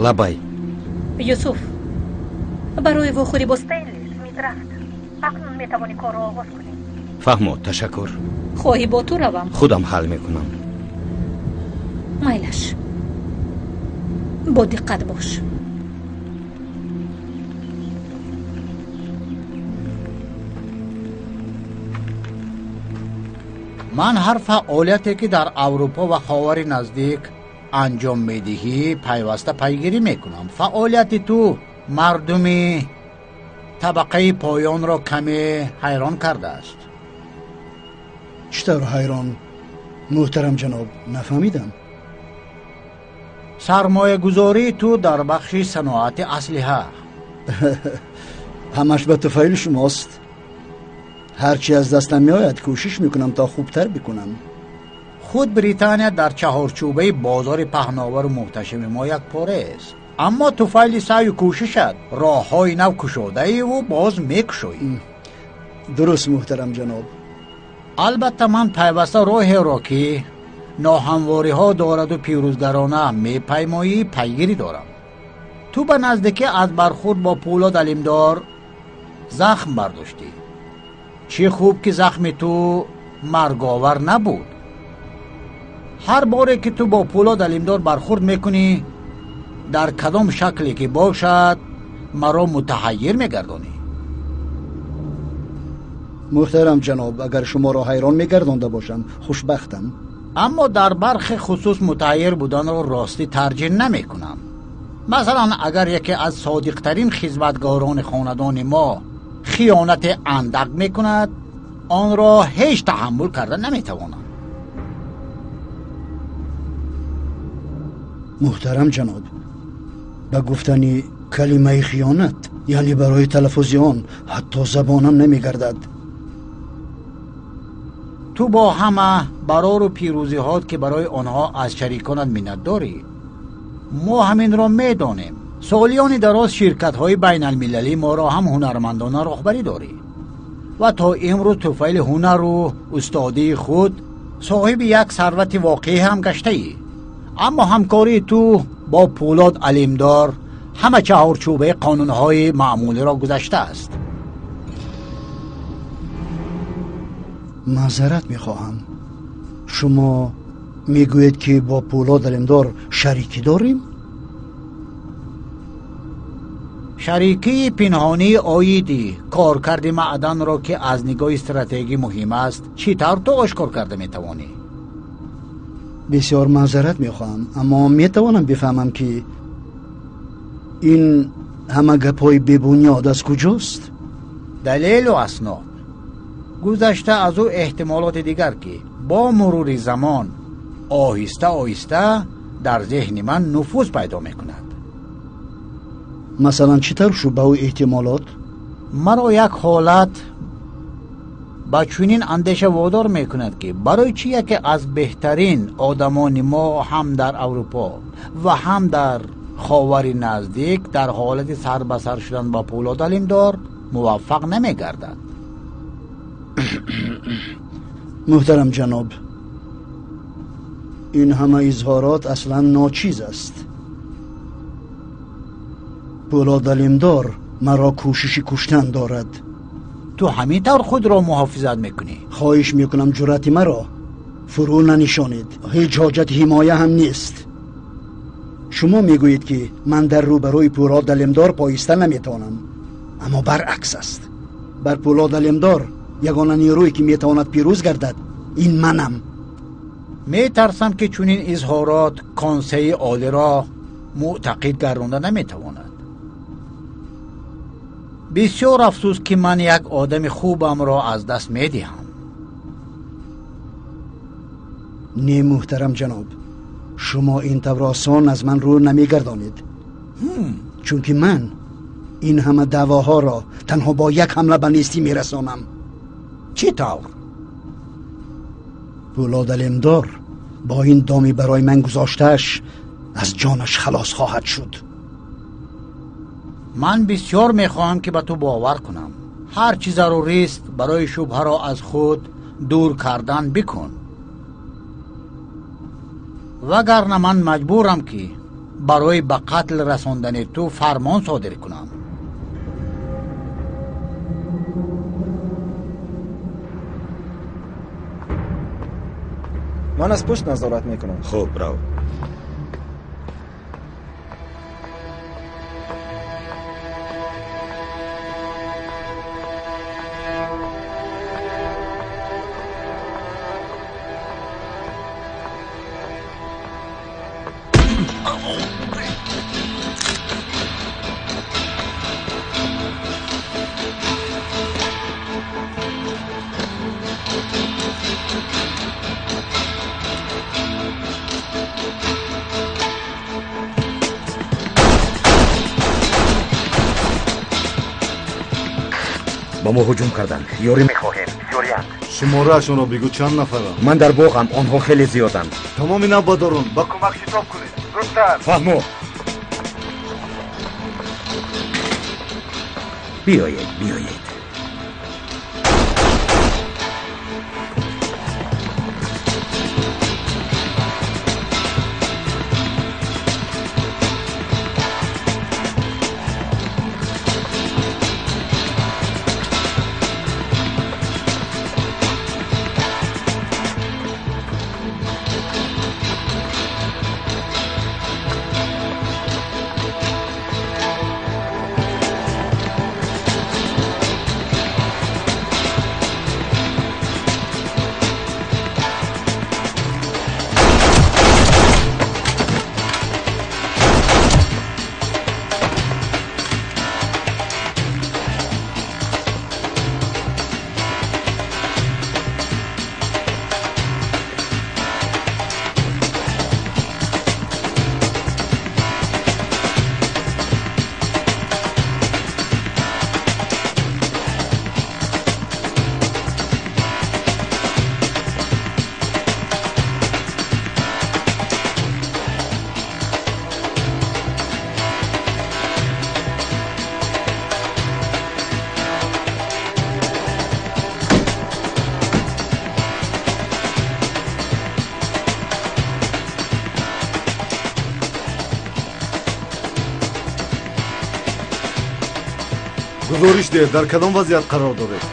Лабай. Юсуф, барои вохӯрӣ бо Стенли Смит рафт. Акнун метавонӣ корро оғоз кунӣ. Фаҳмо, ташаккур. Хоҳӣ бо ту равам? Худам ҳал мекунам. Майлаш, бо диққат бош. Ман ҳар фаъолияте ки дар Аврупо ва Ховари Наздик анҷом медиҳӣ пайваста пайгирӣ мекунам. Фаъолияти ту мардуми табақаи поёнро каме ҳайрон кардааст. Чӣ тавр ҳайрон, муҳтарам ҷаноб? Нафаҳмидам. Сармоягузории ту дар бахши саноати аслиҳа. Ҳамаш ба туфайли шумост. Ҳарчи аз дастам меояд кӯшиш мекунам то хубтар бикунам. Худ Британия дар чаҳорчӯбаи бозори паҳновару муҳташами мо як пора аст. Аммо туфайли саъю кӯшишат роҳҳои нав кушодаиву боз мекушоӣ. Дуруст, муҳтарам ҷаноб. Албатта, ман пайваста роҳеро ки ноҳамвориҳо дораду пирӯзгарона мепаймоӣ пайгирӣ дорам. Ту ба наздикӣ аз бархӯрд бо Пӯлод Алимдор захм бардоштӣ. Чӣ хуб ки захми ту марговар набуд. Ҳар боре ки ту бо Пӯлод Алимдор бархӯрд мекунӣ, дар кадом шакле ки бошад, маро мутаҳаййир мегардонӣ. Муҳтарам ҷаноб, агар шуморо ҳайрон мегардонда бошам, хушбахтам. Аммо дар бархе хусус мутаҳаййир буданро ростӣ тарҷеҳ намекунам. Масалан, агар яке аз содиқтарин хизматгорони хонадони мо хиёнате андак мекунад, онро ҳеҷ таҳаммул карда наметавонам. Муҳтарам ҷаноб, ба гуфтани калимаи хиёнат, яъне барои талаффузи он ҳатто забонам намегардад. Ту бо ҳама барору пирӯзиҳот ки барои онҳо аз шариконат миннат дорӣ, мо ҳаминро медонем. Солиёни дароз ширкатҳои байналмилалӣ моро ҳам ҳунармандона роҳбарӣ дорӣ ва то имрӯз туфайли ҳунару устодии худ соҳиби як сарвати воқеӣ ҳам гаштаӣ. Аммо ҳамкории ту бо Пӯлод Алимдор ҳама чаҳорчӯбаи қонунҳои маъмулиро гузаштааст. Маъзарат мехоҳам. Шумо мегӯед ки бо Пӯлод Алимдор шарикӣ дорем? Шарикии пинҳонии оиди коркарди маъданро ки аз нигоҳи стратегӣ муҳим аст, чӣ тавр ту ошкор карда метавонӣ? Бисёр маъзарат мехоҳам, аммо метавонам бифаҳмам ки ин ҳама гапҳои бебунёд аз куҷост? Далелу аснод. Гузашта аз ӯ эҳтимолоти дигар ки бо мурури замон оҳиста оҳиста дар зеҳни ман нуфуз пайдо мекунад. Масалан, чӣ тавр шубҳаву эҳтимолот? Маро як ҳолат ба чунин андеша водор мекунад ки барои чӣ яке аз беҳтарин одамони мо ҳам дар Аврупо ва ҳам дар Ховари Наздик дар ҳолати сар ба сар шудан ба Пӯлод Алимдор муваффақ намегардад. Муҳтарам ҷаноб, ин ҳама изҳорот аслан ночиз аст. Пӯлод Алимдор маро кӯшиши куштан дорад. Ту ҳамин тавр худро муҳофизат мекунӣ? Хоҳиш мекунам ҷуръати маро фурӯ нанишонед. Ҳеҷ ҳоҷати ҳимоя ҳам нест. Шумо мегӯед ки ман дар рӯбарӯи Пӯлод Алимдор поиста наметавонам, аммо баръакс аст. Бар Пӯлод Алимдор ягона нерӯе ки метавонад пирӯз гардад ин манам. Метарсам ки чунин изҳорот Консеи Олиро мӯътақид гардонда наметавонад. Бисёр афсӯс, ки ман як одами хубамро аз даст медиҳам. Не, муҳтарам ҷаноб, шумо ин тавр осон аз ман рӯ намегардонед, чунки ман ин ҳама даъвоҳоро танҳо бо як ҳамла ба нестӣ мерасонам. Чӣ тавр? Пӯлод Алемдор бо ин доми барои ман гузоштааш аз ҷонаш халос хоҳад шуд. Ман бисёр мехоҳам, ки ба ту бовар кунам. Ҳар чӣ зарурист барои шубҳаро аз худ дур кардан бикун, вагарна ман маҷбурам, ки барои ба қатл расондани ту фармон содир кунам. Ман аз пушт назорат мекунам. Хуб, рав. Ба мо ҳуҷум карданд. Ёрӣ мехоҳем. Бисёриянд. Шумораашонро бигӯ, чанд нафаранд? Ман дар боғам, онҳо хеле зиёданд. Тамоми навбадорон ба кӯмак шитоб кунед. Зудтар. Фаҳмо. Биёед, биёед. Гузориш деҳ, дар кадом вазъият қарор доред?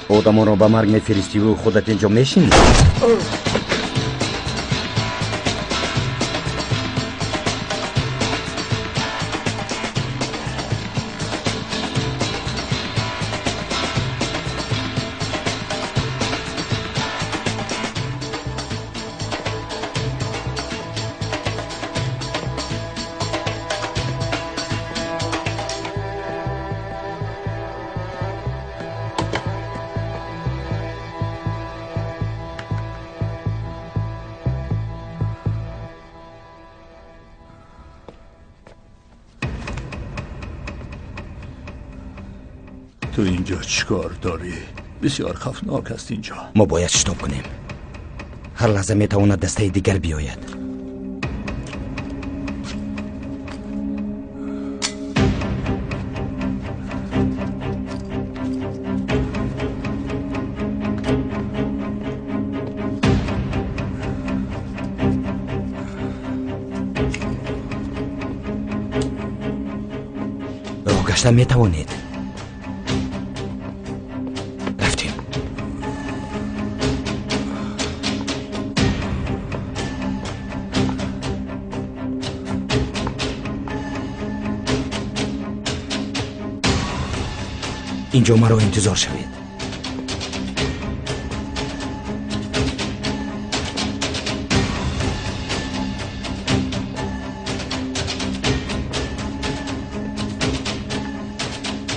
Одамонро ба марг мефиристиву худат инҷо мешинӣ? تو اینجا چیکار داری؟ بسیار خفناک است اینجا. ما باید شتاب کنیم. هر لحظه میتواند دسته دیگر بیاید. راه گشتن میتوانید. رفتیم. Инҷо маро интизор шавед.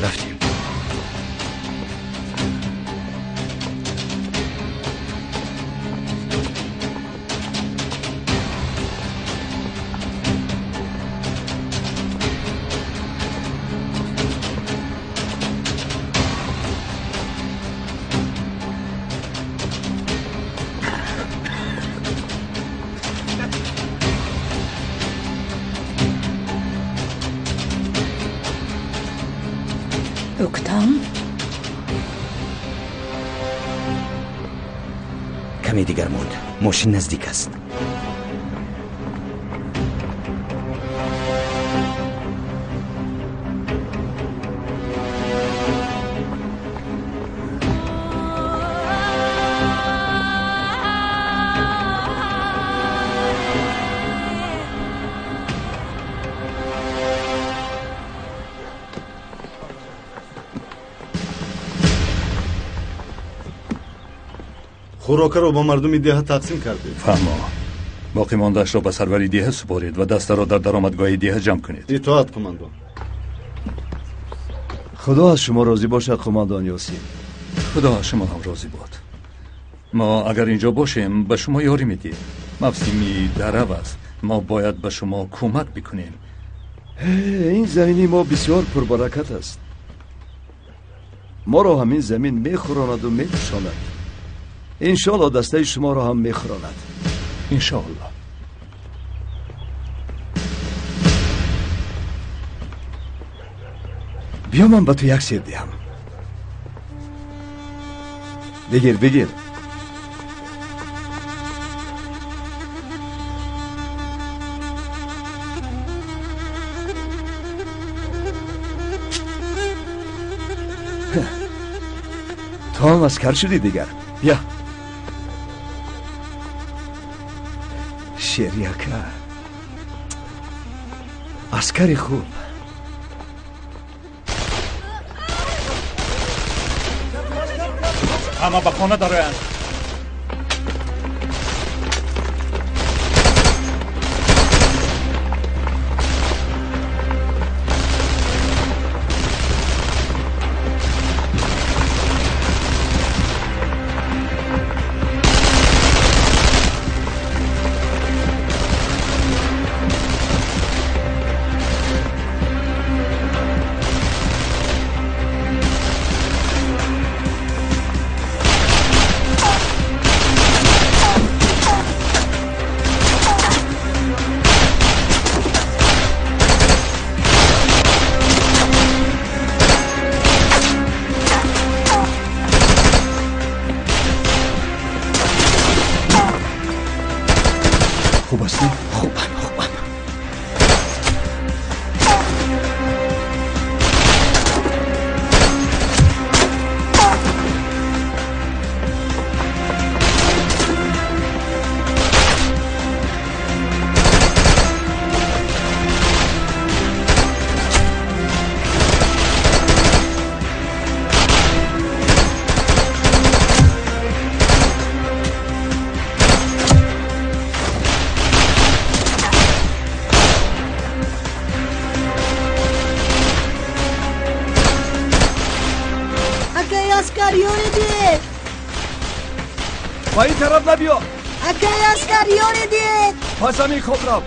Рафтем. Өктам? Каме дигар монд. Мошин наздик аст. Хӯрокаро ба мардуми деҳа тақсим кардед. Фаҳмо. Боқӣ мондаашро ба сарвари деҳа супоред ва дастаро дар даромадгоҳи деҳа ҷамъ кунед. Итоат, қумандон. Худо аз шумо розӣ бошад, қумандон Ёсин. Худо аз шумо ҳам розӣ бод. Мо агар инҷо бошем, ба шумо ёрӣ медиҳем. Мавсими дарав аст. Мо бояд ба шумо кӯмак бикунем. Ин замини мо бисёр пурбаракат аст. Моро ҳамин замин мехӯронаду мепӯшонад. Иншоалло дастаи шуморо ҳам мехӯронад. Иншоалло. Биё ман ба ту як сир диҳам. Бигир, бигир. Ту ҳам аскар шудӣ дигар. Бия. Шерияка. Аскари хуб. Ҳама ба хона дароянд. Хуб ҳастӣ? Хубам, хубам. Ба ин тараф набиё. Акай аскар, ёре диҳед. Пас ҳамин хоб рав.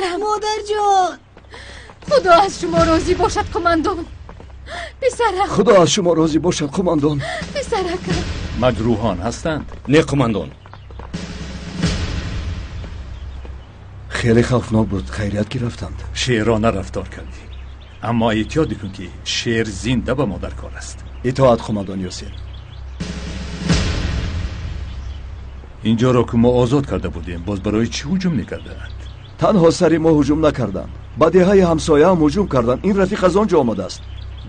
Писарам, модарҷон, Худо аз шумо розӣ бошад, қумандон. Писарам, Худо аз шумо розӣ бошад, қумандон. Писаракам. Маҷрӯҳон ҳастанд? Не, қумандон. Хеле хавфнок буд, хайрият ки рафтанд. Шерона рафтор кардӣ, аммо эҳтиёт бикун ки шер зинда ба мо дар кор аст. Итоат, қумандон Ёсин. Инҷоро ки мо озод карда будем, боз барои чӣ ҳуҷум мекарданд? Танҳо сари мо ҳуҷум накарданд, ба деҳаи ҳамсояам ҳуҷум карданд. Ин рафиқ аз он ҷо омадааст.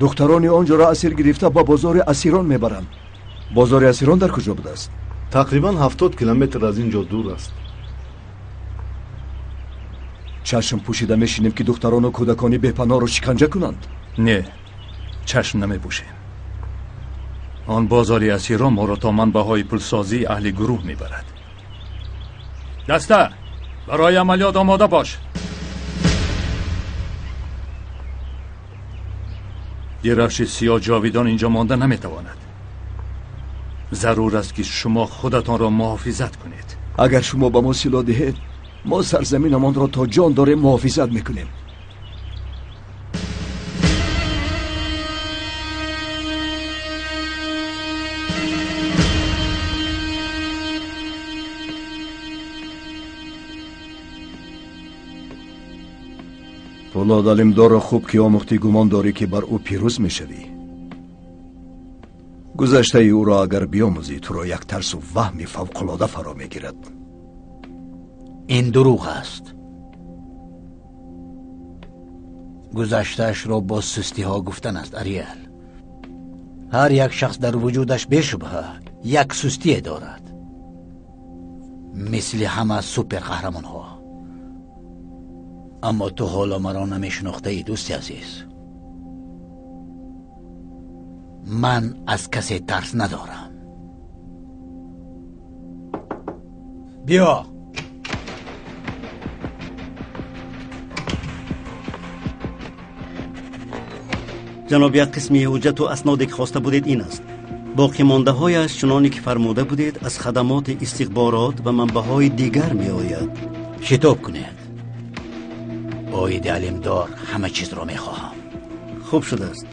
Духтарони он ҷоро асир гирифта ба бозори асирон мебаранд. Бозори асирон дар куҷо будааст? Тақрибан 70 километр аз ин ҷо дур аст. Чашм пӯшида мешинем ки духтарону кӯдакони бепаноҳро шиканҷа кунанд? Не, чашм намепӯшем. Он бозори асирон моро то манбаъҳои пулсозии аҳли гурӯҳ мебарад. Даста, барои амалиёт омода бош. Дирафши сиёҳ ҷовидон инҷо монда наметавонад. Зарур аст ки шумо худатонро муҳофизат кунед. Агар шумо ба мо силоҳ диҳед, мо сарзаминамонро то ҷон дорем муҳофизат мекунем. Пулод Алимдорро хуб ки омӯхтӣ, гумон дорӣ ки бар ӯ пирӯз мешавӣ. Гузаштаи ӯро агар биомӯзӣ, туро як тарсу ваҳми фавқулода фаро мегирад. Ин дурӯғ аст. Гузаштаашро бо сустиҳо гуфтан аст, Ариэл. Ҳар як шахс дар вуҷудаш бешубҳа як сустие дорад, мисли ҳама суперқаҳрамонҳо. Аммо ту ҳоло маро намешинохтаӣ, дӯсти азиз. Ман аз касе тарс надорам. Биё. Ҷаноб, як қисми ҳуҷҷату асноде ки хоста будед ин аст. Боқимондаҳояш чуноне ки фармуда будед аз хадамоти истихборот ва манбаъҳои дигар меояд. Шитоб кунед. Оиди Алимдор ҳама чизро мехоҳам. Хуб шудааст.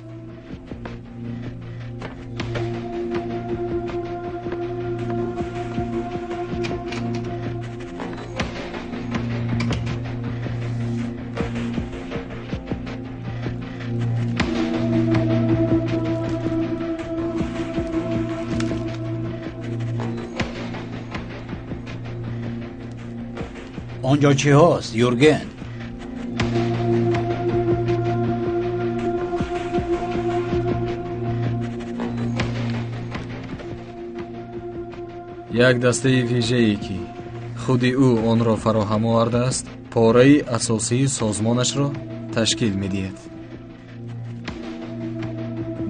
Он ҷо чӣ ҳаст, Юрген? Як дастаи вижае ки худи ӯ онро фароҳам овардааст, пораи асосии созмонашро ташкил медиҳад.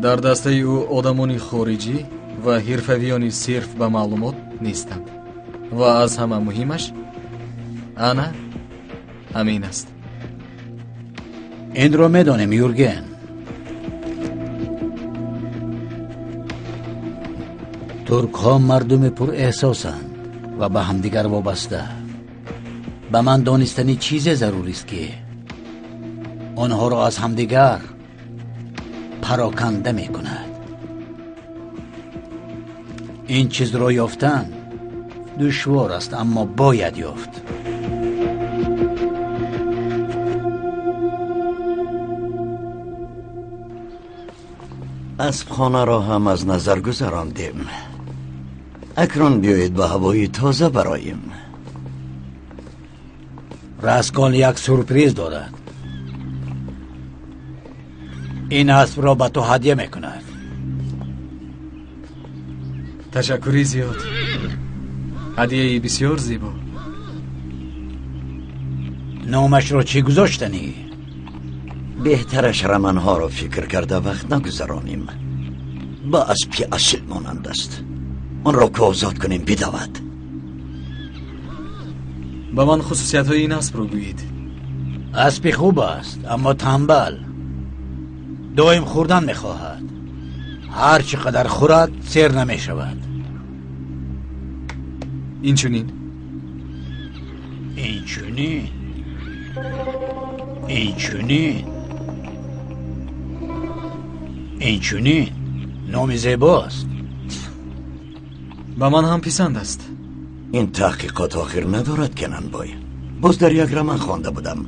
Дар дастаи ӯ одамони хориҷӣ ва ҳирфавиёни сирф ба маълумот нестанд ва аз ҳама муҳимаш ана ҳамин аст. Инро медонем, Юрген. Туркҳо мардуми пурэҳсосанд ва ба ҳамдигар вобаста. Ба ман донистани чизе зарурист ки онҳоро аз ҳамдигар пароканда мекунад. Ин чизро ёфтан душвор аст, аммо бояд ёфт. Аспхонаро ҳам аз назар гузарондем. Акнун биёед ба ҳавои тоза бароем. Раскон як сюрприз дорад. Ин аспро ба ту ҳадя мекунад. Ташаккури зиёд. Ҳадияи бисёр зебо. Номашро чӣ гузоштанӣ? Беҳтараш раманҳоро фикр карда вақт нагузаронем. Ба аспи асил монанд аст. Онро ки озод кунем бидавад. Ба ман хусусиятҳои ин аспро гӯед. Аспи хуб аст, аммо танбал. Доим хӯрдан мехоҳад. Ҳар чӣ қадар хӯрад, сер намешавад. Инчунин? Инчунин. Инчунин номи зебост. Ба ман ҳам писанд аст. Ин таҳқиқот охир надорад, Кенанбой. Боз дар як роман хонда будам.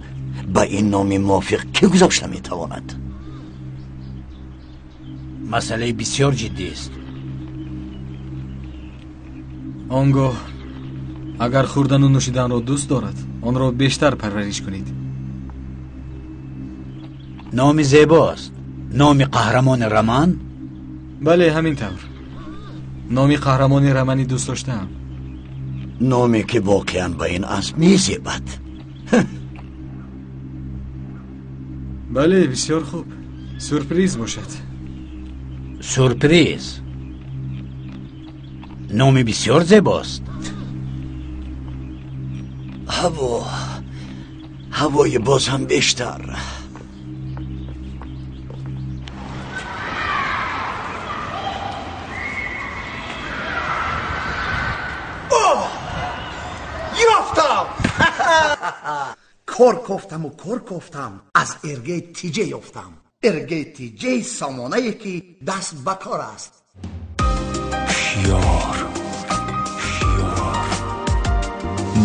Ба ин номи мувофиқ кӣ гузошта метавонад? Масъалаи бисёр ҷиддист. Он гоҳ агар хӯрдану нӯшиданро дӯст дорад, онро бештар парвариш кунед. Номи зебост. Номи қаҳрамони роман? Бале, ҳамин тавр. Номи қаҳрамони романи дӯст доштаам. Номе ки воқеан ба ин асп мезебад. Бале, бисёр хуб. Сюрприз бошад. Сюрприз. Номи бисёр зебост. Ҳавои боз ҳам бештар. Ёфтам! Кор кофтаму кор кофтам, аз Эргей Тиҷе ёфтам. Эргей Тиҷей сомонае ки даст ба кор аст. Шиёр, шиёр.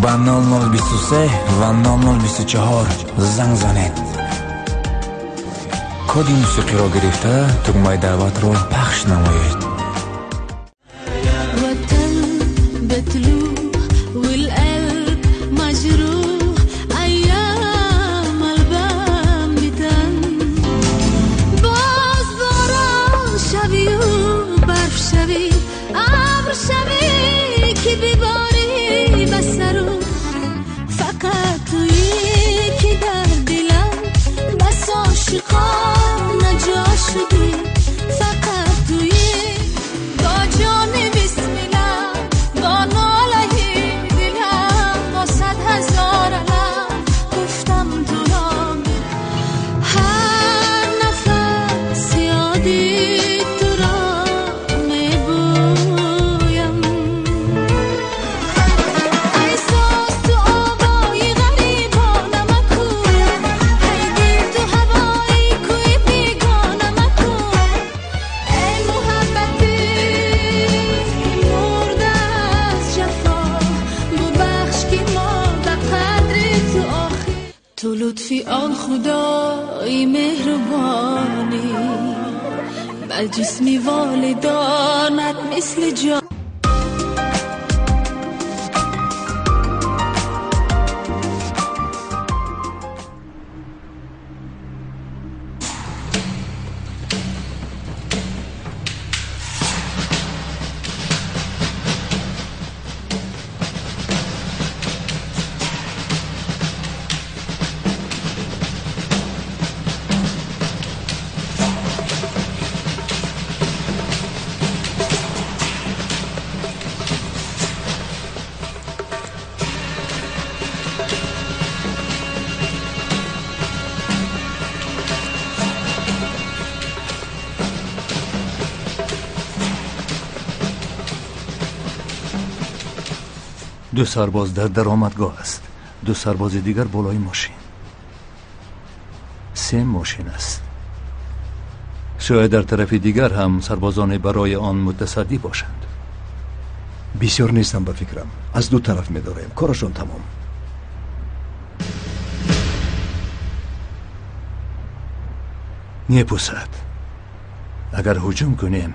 Ба 0023 ва 0024 занг занед. Коди мусиқиро гирифта тугмаи даъватро пахш намоед. جسمی والدانت مثل جان. Ду сарбоз дар даромадгоҳ аст, ду сарбози дигар болои мошин. Се мошин аст. Шояд дар тарафи дигар ҳам сарбозоне барои он мутасаддӣ бошанд. Бисёр нестам ба фикрам. Аз ду тараф медорем. Корашон тамом. Непусад. Агар ҳуҷум кунем,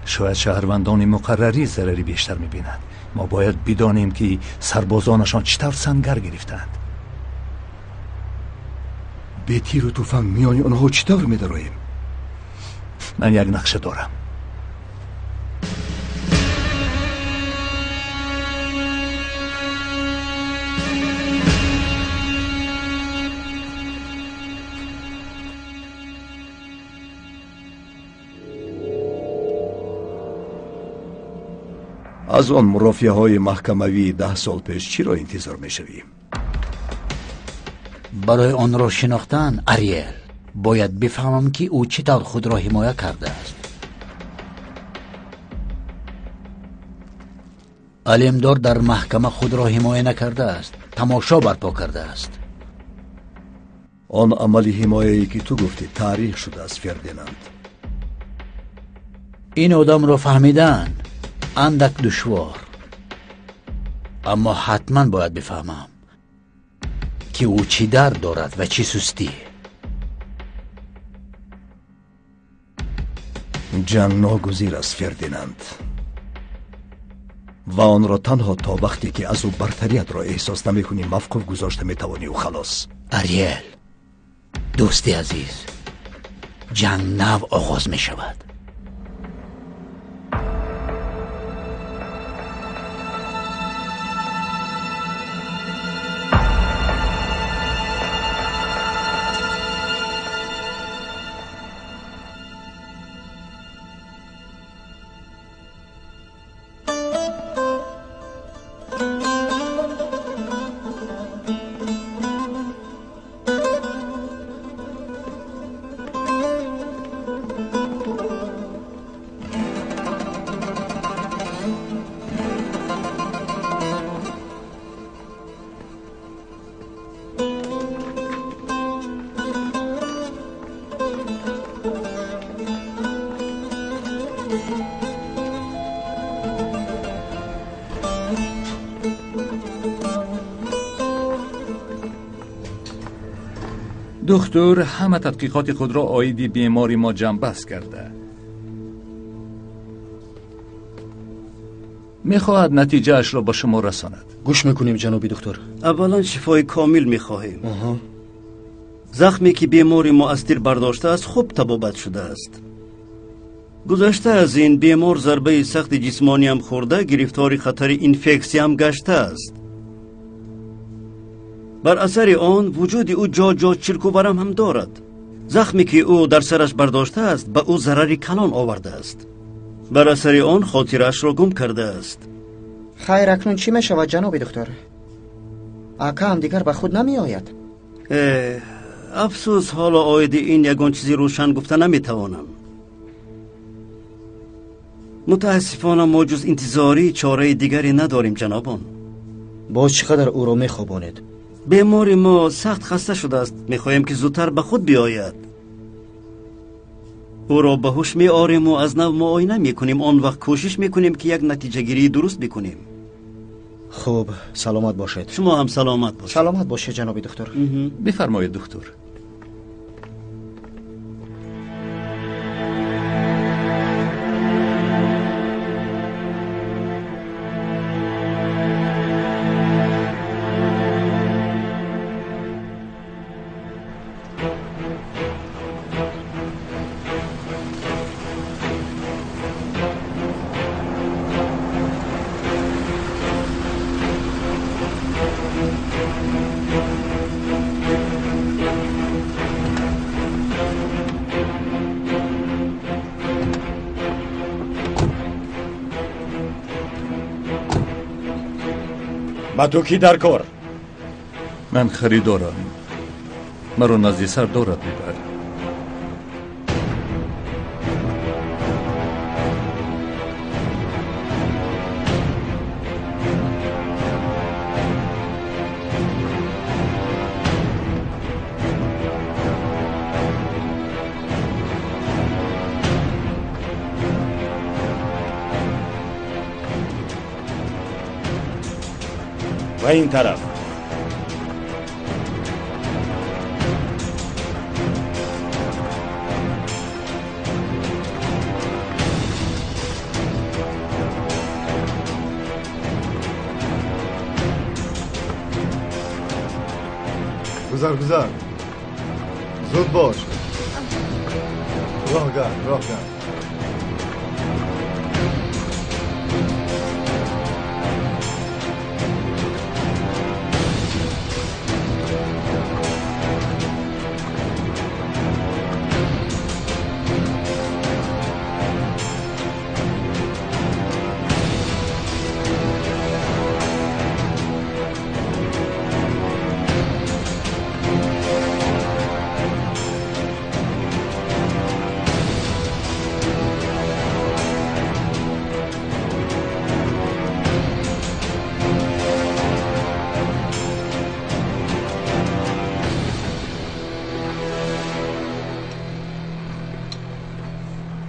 шояд шаҳрвандони муқаррарӣ зарари бештар мебинанд. Мо бояд бидонем ки сарбозонашон чӣ тавр сангар гирифтаанд. Бе тиру туфанг миёни онҳо чӣ тавр медароем? Ман як нақша дорам. Аз он мурофиаҳои маҳкамавии 10 сол пеш чиро интизор мешавӣ? Барои онро шинохтан, Ариэл, бояд бифаҳмам ки ӯ чӣ тавр худро ҳимоя кардааст. Алимдор дар маҳкама худро ҳимоя накардааст, тамошо барпо кардааст. Он амали ҳимояе ки ту гуфтӣ таърих шудааст, Фердинанд. Ин одамро фаҳмидан андак душвор, аммо ҳатман бояд бифаҳмам, ки ӯ чӣ дард дорад ва чӣ сустӣ. Ҷанг ногузир аст, Фердинанд, ва онро танҳо то вақте ки аз ӯ бартариятро эҳсос намекунӣ мавқуф гузошта метавонӣ халос. Ариэл, дӯсти азиз, ҷанг нав оғоз мешавад. Духтур ҳама тадқиқоти худро оиди бемори мо ҷамъбаст карда. Мехоҳад натиҷаашро ба шумо расонад. Гӯш мекунем, ҷаноби духтур. Аввалан шифои комил мехоҳем. Захме ки бемори мо аз тир бардоштааст хуб табобат шудааст. Гузашта аз ин бемор зарбаи сахти ҷисмониам хӯрда, гирифтори хатари инфексияам гаштааст. Бар асари он вуҷуди ӯ ҷо-ҷо чирку варам ҳам дорад. Захме ки ӯ дар сараш бардоштааст ба ӯ зарари калон овардааст. Бар асари он хотираашро гум кардааст. Хайр, акнун чӣ мешавад, ҷаноби духтур? Акаам дигар ба худ намеояд. Афсӯс, ҳоло оиди ин ягон чизи рӯшан гуфта наметавонам. Мутаассифона мо ҷуз интизорӣ чораи дигаре надорем, ҷанобон. Боз чӣ қадар ӯро мехобонед? Бемори мо сахт хаста шудааст. Мехоҳем ки зудтар ба худ биёяд. Ӯро ба ҳуш меорему аз нав муоина мекунем. Он вақт кӯшиш мекунем ки як натиҷагирии дуруст бикунем. Хуб, саломат бошед. Шумо ҳам саломат бошед. Саломат бошед, ҷаноби духтур. Бифармоед, духтур. Ба ту кӣ дар кор? Ман харидорам. Маро назди сардорат бибар. Ба ин тараф. Гузар, гузар. Зуд бош. Роҳ гард, роҳ гард.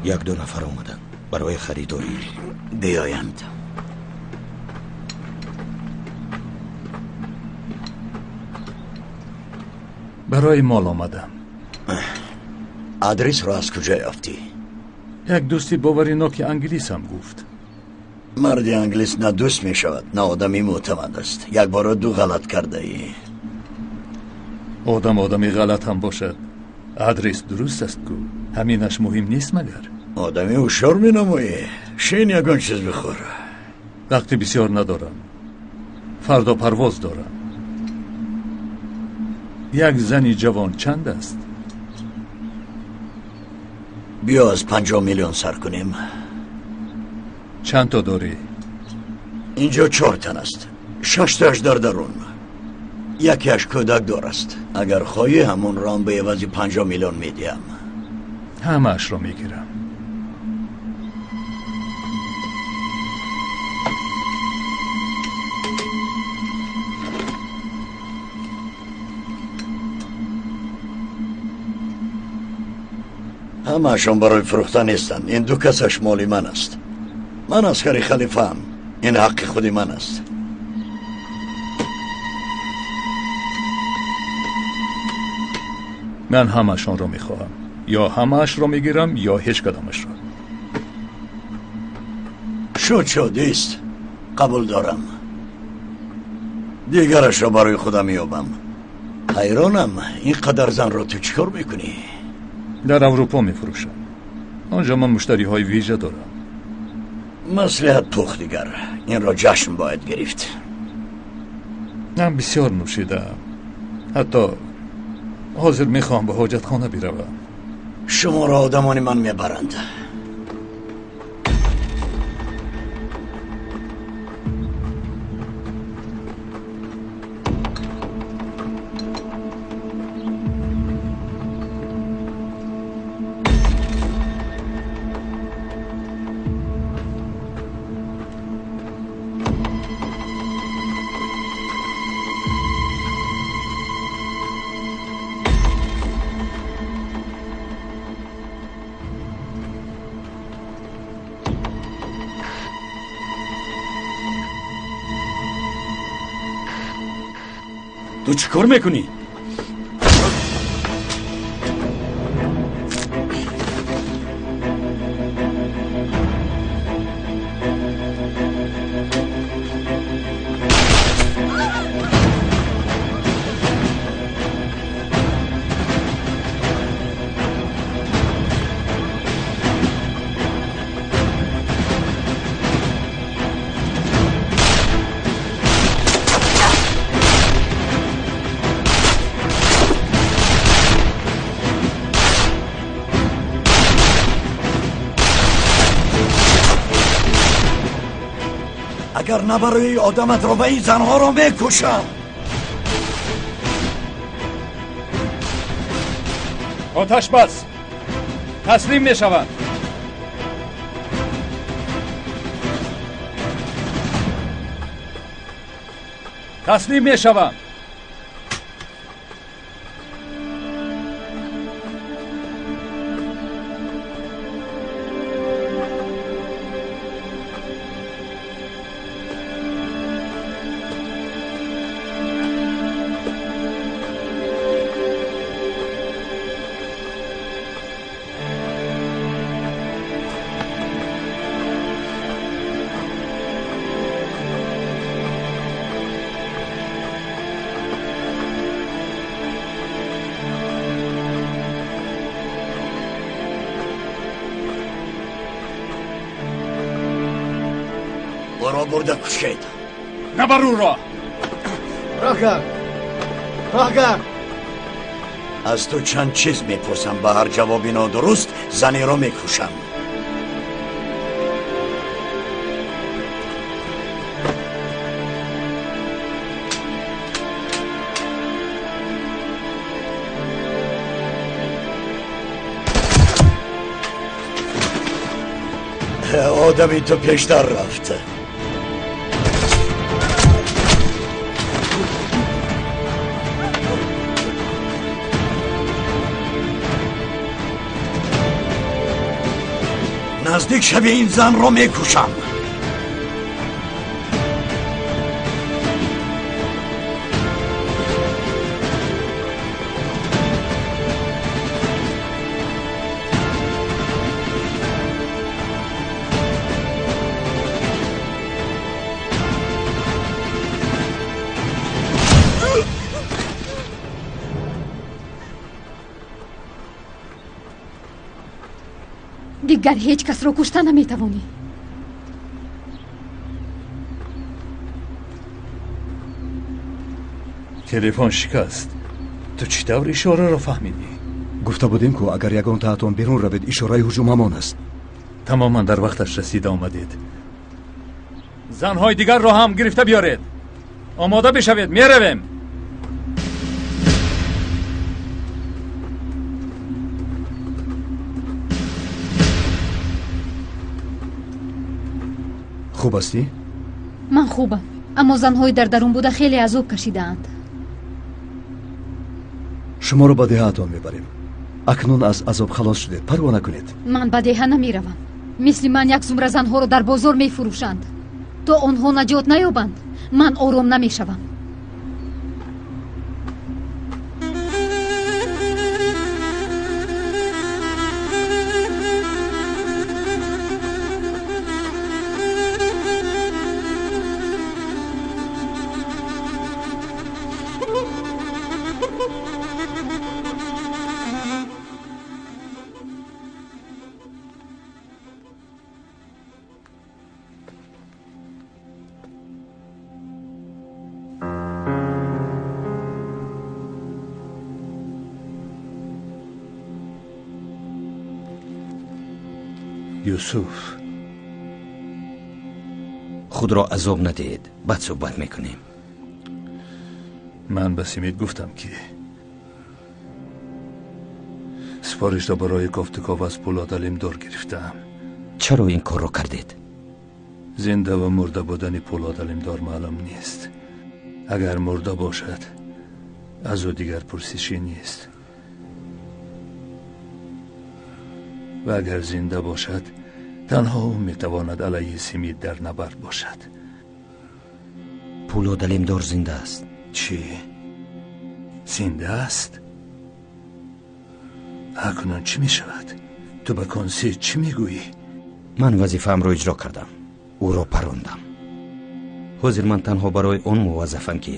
Як-ду нафар омаданд барои харидорӣ. Биёянд. Барои мол омадам. Адресро аз куҷо ёфтӣ? Як дӯсти бовариноки англисам гуфт. Марди англис на дӯст мешавад, на одами мӯътамад аст. Як бора ду ғалат кардаӣ. Одам одами ғалат ҳам бошад, адрес дуруст аст ку. Ҳаминаш муҳим нест магар? Одами ҳушёр менамоӣ. Шин, ягон чиз бихӯр. Вақти бисёр надорам. Фардо парвоз дорам. Як зани ҷавон чанд аст? Биё аз 50 миллион сар кунем. Чанд то дорӣ? Инҷо 4 тан аст. 6 тааш дар дарун. Якеаш кӯдакдор аст. Агар хоҳӣ, ҳамонро ҳам ба ивази 50 миллион медиҳам. Ҳамаашро мегирам. Ҳамаашон барои фурӯхта нестанд. Ин ду касаш моли ман аст. Ман аскари халифаам. Ин ҳаққи худи ман аст. Ман ҳамаашонро мехоҳам. Ё ҳамаашро мегирам, ё ҳеҷ кадомашро. Шуд, шуд, ист. Қабул дорам. Дигарашро барои худам меёбам. Ҳайронам, ин қадар занро ту чӣ кор мекунӣ? Дар Аврупо мефурӯшам. Он ҷо ман муштариҳои вижа дорам. Маслиҳат пухт дигар. Инро ҷашн бояд гирифт. Ман бисёр нӯшидаам. Ҳатто ҳозир мехоҳам ба ҳоҷатхона биравам. Шуморо одамони ман мебаранд. Ту чӣ кор мекунӣ? Агар набарои, одаматро ва ин занҳоро мекушам. Оташ бас! Таслим мешаванд. Таслим мешаванд. Ӯро бурда кушед. Набар ӯро! Роҳгар! Роҳгар! Аз ту чанд чиз мепурсам, ба ҳар ҷавоби нодуруст занеро мекушам. Одами ту пештар рафт. Наздик шави, ин занро мекушам. Дигар ҳеҷ касро кушта наметавонӣ. Телефон шикаст. Ту чӣ тавр ишораро фаҳмидӣ? Гуфта будем ку, агар ягон таатон берун равед, ишораи ҳуҷум ҳамон аст. Тамоман дар вақташ расида омадед. Занҳои дигарро ҳам гирифта биёред. Омода бишавед, меравем. Хуб ҳастӣ? Ман хубам, аммо занҳои дар дарун буда хеле азоб кашидаанд. Шуморо ба деҳаатон мебарем. Акнун аз азоб халос шудед, парво накунед. Ман ба деҳа намеравам. Мисли ман як зумра занҳоро дар бозор мефурӯшанд. То онҳо наҷот наёбанд, ман ором намешавам. Юсуф, худро азоб надиҳед, баъд суҳбат мекунем. Ман ба Симит гуфтам, ки супоришро барои кофтуков аз Пулод Алимдор гирифтаам. Чаро ин корро кардед? Зинда ва мурда будани Пулод Алимдор маълум нест. Агар мурда бошад, аз ӯ дигар пурсишӣ нест. Ва агар зинда бошад, танҳо ӯ метавонад алайҳи Симит дар набард бошад. Пулод Алимдор зинда аст. Чӣ? Зинда аст? Акнун чӣ мешавад? Ту ба консел чӣ мегӯӣ? Ман вазифаамро иҷро кардам, ӯро парондам. Ҳозир ман танҳо барои он муваззафам, ки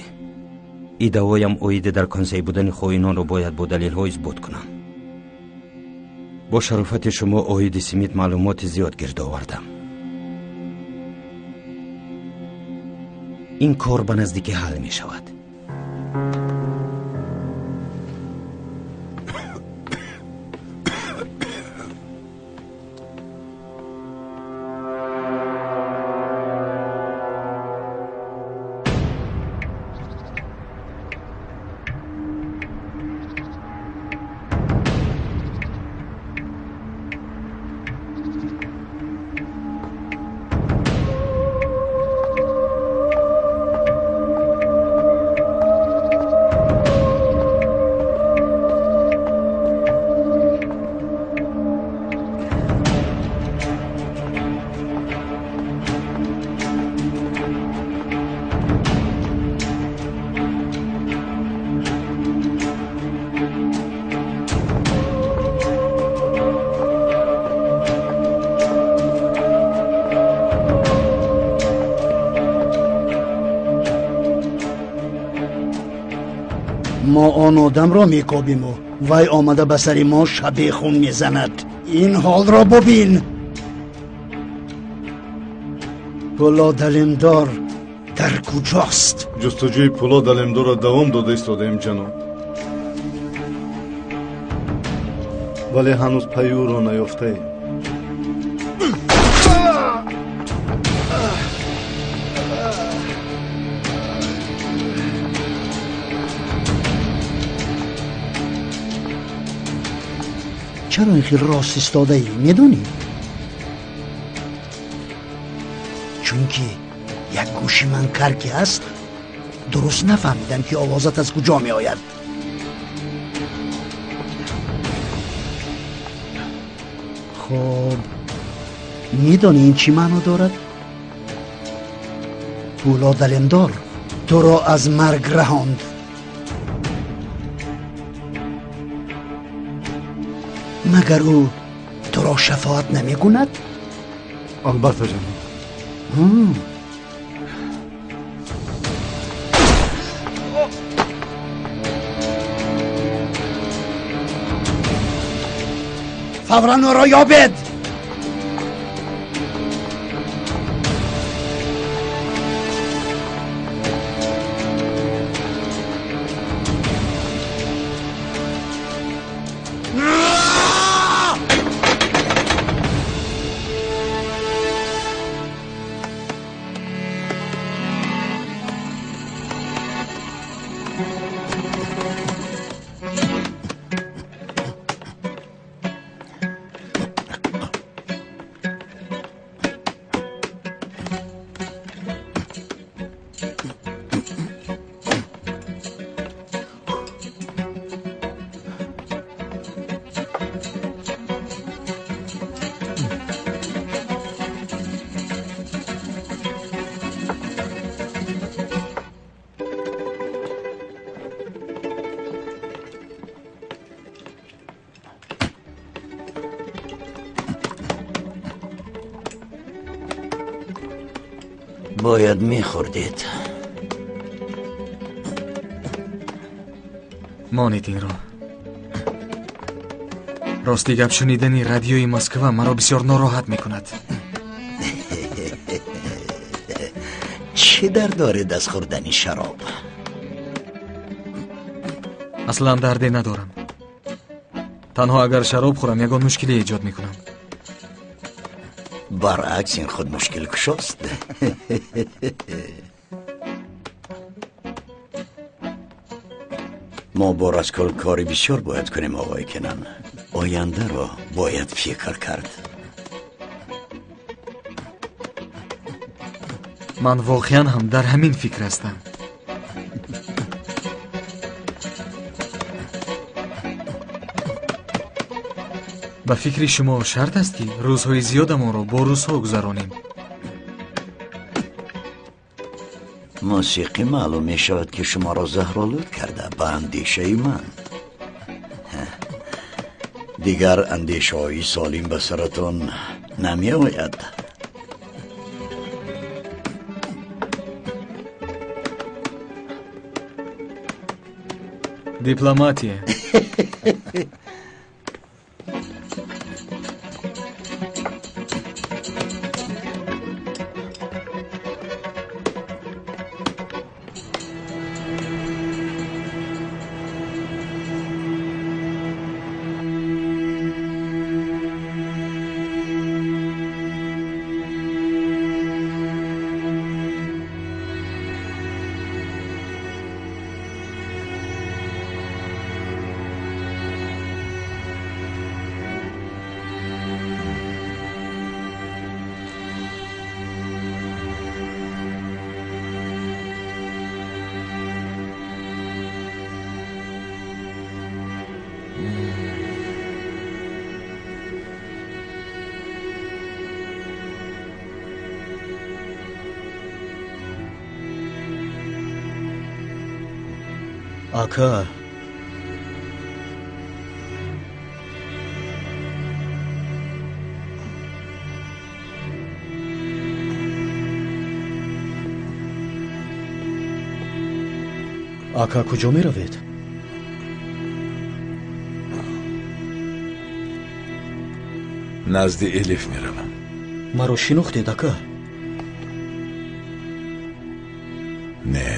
иддаоям оиди дар консей будани хоинонро бояд бо далелҳо исбот кунам. Бо шарофати шумо оиди Симит маълумоти зиёд гирд овардам. Ин кор ба наздикӣ ҳал мешавад. Мо он одамро мекобиму вай омада ба сари мо шабехун мезанад. Ин ҳолро бубин. Пулод Алимдор дар куҷост? Ҷустуҷӯи Пулод Алимдорро давом дода истодаем, ҷаноб, вале ҳанӯз пайи ӯро наёфтаем. Чаро ин хел рост истодаӣ, медонӣ? Чунки як гӯши ман кар ки аст, дуруст нафаҳмидам, ки овозат аз куҷо меояд. Хуб, Медонӣ ин чӣ маъно дорад? Пулод Алемдор туро аз марг раҳонд. Магар ӯ туро шафоат намекунад? Албатта, ҷаноб. Фавран ӯро ёбед! Бояд мехӯрдед. Монед инро. Рости гап, шунидани радиои Москва маро бисёр нороҳат мекунад. Чӣ дард доред аз хӯрдани шароб? Аслан дарде надорам. Танҳо агар шароб хӯрам, ягон мушкиле эҷод мекунам. Баръакс, ин худ мушкилкушост. Мо бо Раскол кори бисёр бояд кунем, оғои Кенан. Ояндаро бояд фикр кард. Ман воқеан ҳам дар ҳамин фикр ҳастам. Ба фикри шумо шарт аст, ки рӯзҳои зиёдамонро бо русҳо гузаронем? Мусиқӣ маълум мешавад, ки шуморо заҳролуд карда, ба андешаи ман. Дигар андешаҳои солим ба саратон намеояд. Дипломатия. Ака, ака, куҷо меравед? Назди Элиф меравам. Маро шинохтед, ака? Не.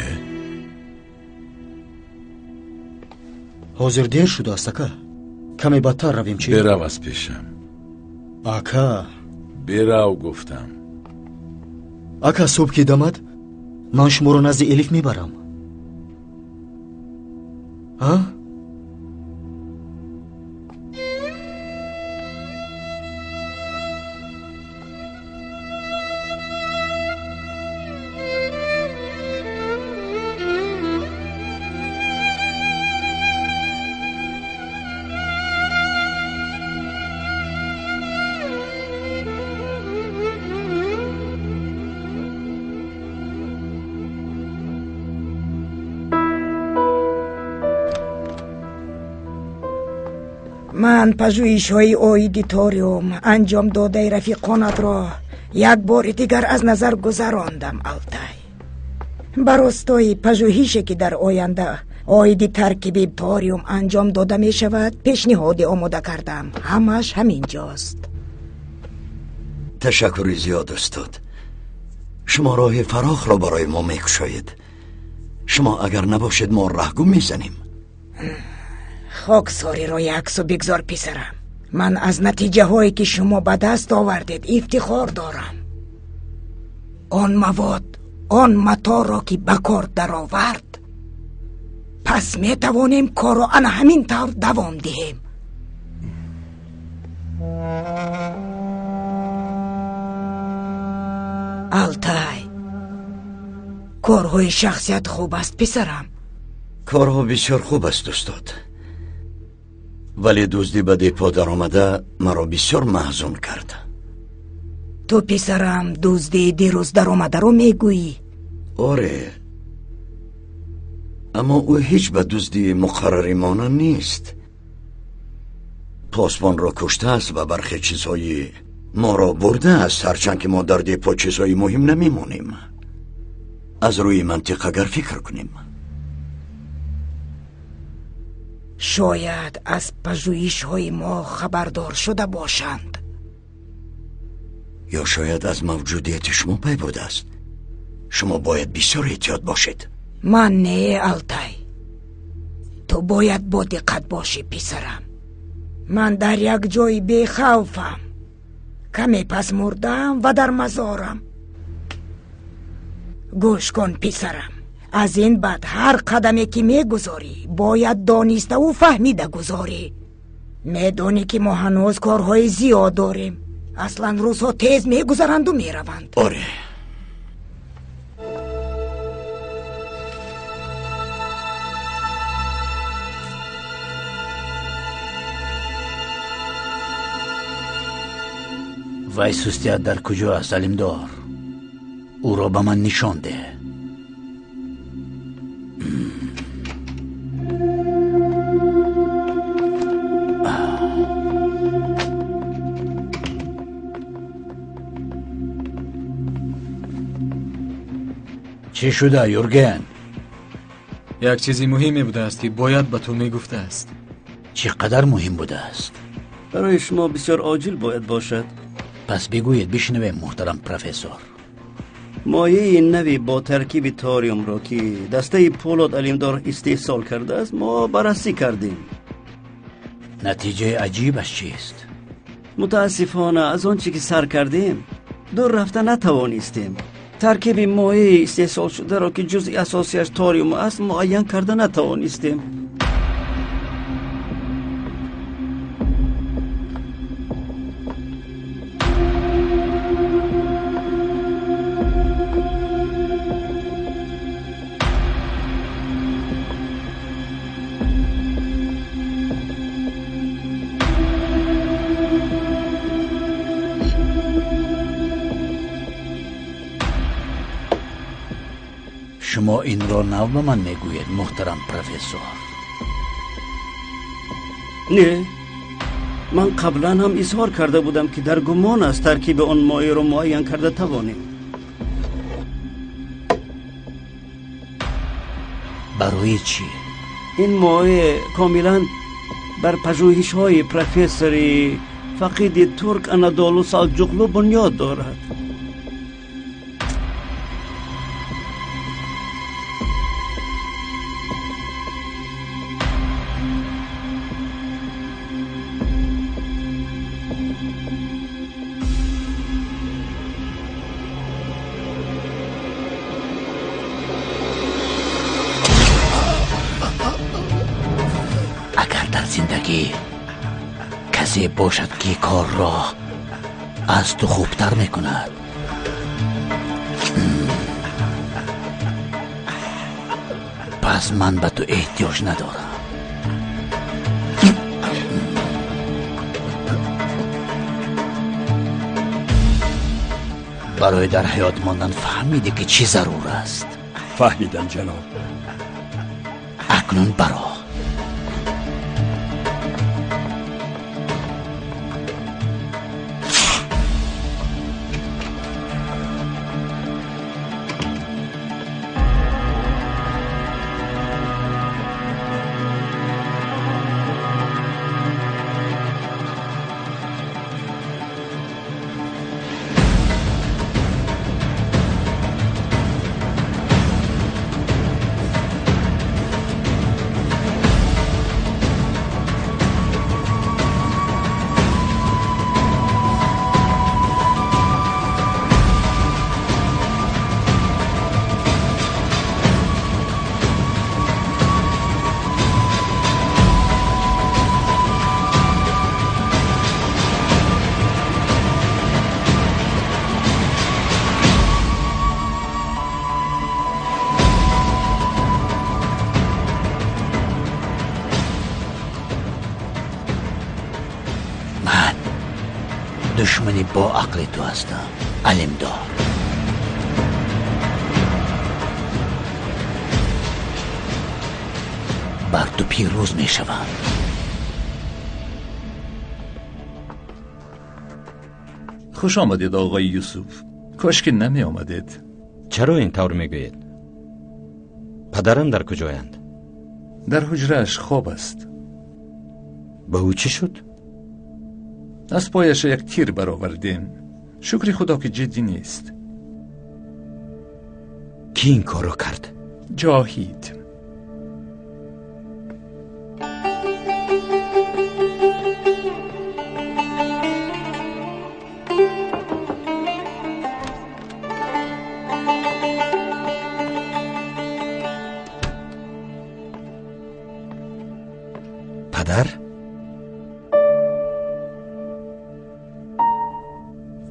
Ҳозир дер шудааст, ака. Каме бадтар равем, чӣ? Берав аз пешам. Ака. Берав, гуфтам. Ака, субҳ ки дамад, ман шуморо назди Элиф мебарам. А? Ман пажӯҳишҳои оиди ториум анҷом додаи рафиқонатро як бори дигар аз назар гузарондам, Алтай. Ба ростои пажӯҳише, ки дар оянда оиди таркиби ториум анҷом дода мешавад, пешниҳоде омода кардам. Ҳамааш ҳамин ҷост. Ташаккури зиёд, устод. Шумо роҳи фарохро барои мо мекушоед. Шумо агар набошед, мо раҳгум мезанем. Хоксориро яксу бигзор, писарам. Ман аз натиҷаҳое, ки шумо ба даст овардед, ифтихор дорам. Он мавод, он маторро, ки ба кор даровард, пас метавонем корро ана ҳамин тавр давом диҳем. Алтай, корҳои шахсият хуб аст, писарам? Корҳо бисёр хуб аст, устод. Вале дуздӣ ба депо даромада маро бисёр маҳзун кард. Ту, писарам, дуздии дирӯз даромадаро мегӯӣ? Оре, аммо ӯ ҳеҷ ба дуздии муқаррарӣ монанд нест. Посбонро куштааст ва бархе чизҳои моро бурдааст, ҳарчанд ки мо дар депо чизҳои муҳим намемонем. Аз рӯи мантиқ агар фикр кунем, шояд аз пажӯҳишҳои мо хабардор шуда бошанд. Ё шояд аз мавҷудияти шумо пай бурдааст. Шумо бояд бисёр эҳтиёт бошед. Ман не, Алтай. Ту бояд бодиққат бошӣ, писарам. Ман дар як ҷои бехавфам. Каме пас мурдам ва дар мазорам. Гӯш кун, писарам. Аз ин баъд ҳар қадаме, ки мегузорӣ, бояд дониставу фаҳмида гузорӣ. Медонӣ, ки мо ҳанӯз корҳои зиёд дорем. Аслан рӯзҳо тез мегузаранду мераванд. Оре. Вай сустият дар куҷо аст, Алимдор? Ӯро ба ман нишон деҳ. Чӣ шуда, Юрген? Як чизи муҳиме будааст, ки бояд ба ту мегуфтааст. Чӣ қадар муҳим будааст? Барои шумо бисёр оҷил бояд бошад. Пас бигӯед, бишнавем, муҳтарам профессор. Моеи нави бо таркиби ториумро, ки дастаи Пулод Алимдор истеҳсол кардааст, мо баррасӣ кардем. Натиҷаи аҷибаш чист? Мутаассифона, аз он чӣ ки сар кардем, дур рафта натавонистем. Таркиби моеи истеҳсолшударо, ки ҷузъи асосиаш ториум аст, муайян карда натавонистем. Шумо инро нав ба ман мегӯед, муҳтарам профессор? Не, ман қаблан ҳам изҳор карда будам, ки дар гумон аст таркиби он моеро муайян карда тавонем. Барои чӣ? Ин моеъ комилан бар пажӯҳишҳои профессори фақиди турк Анадолу Салҷуқлу бунёд дорад. Агар дар зиндагӣ касе бошад, ки корро аз ту хубтар мекунад, пас ман ба ту эҳтиёҷ надорам. Барои дар ҳаёт мондан фаҳмидӣ, ки чӣ зарур аст? Фаҳмидам, ҷаноб. Акнун баро. Душмани бо ақли ту ҳастам, Алимдор. Бар ту пирӯз мешавам. Хуш омадед, оғои Юсуф. Кошки намеомадед. Чаро ин тавр мегӯед? Падарам дар куҷоянд? Дар ҳуҷрааш хоб аст. Ба ӯ чӣ шуд? Аз пояш як тир баровардем. Шукри Худо ки ҷиддӣ нест. Кӣ ин корро кард? Ҷоҳид. Падар?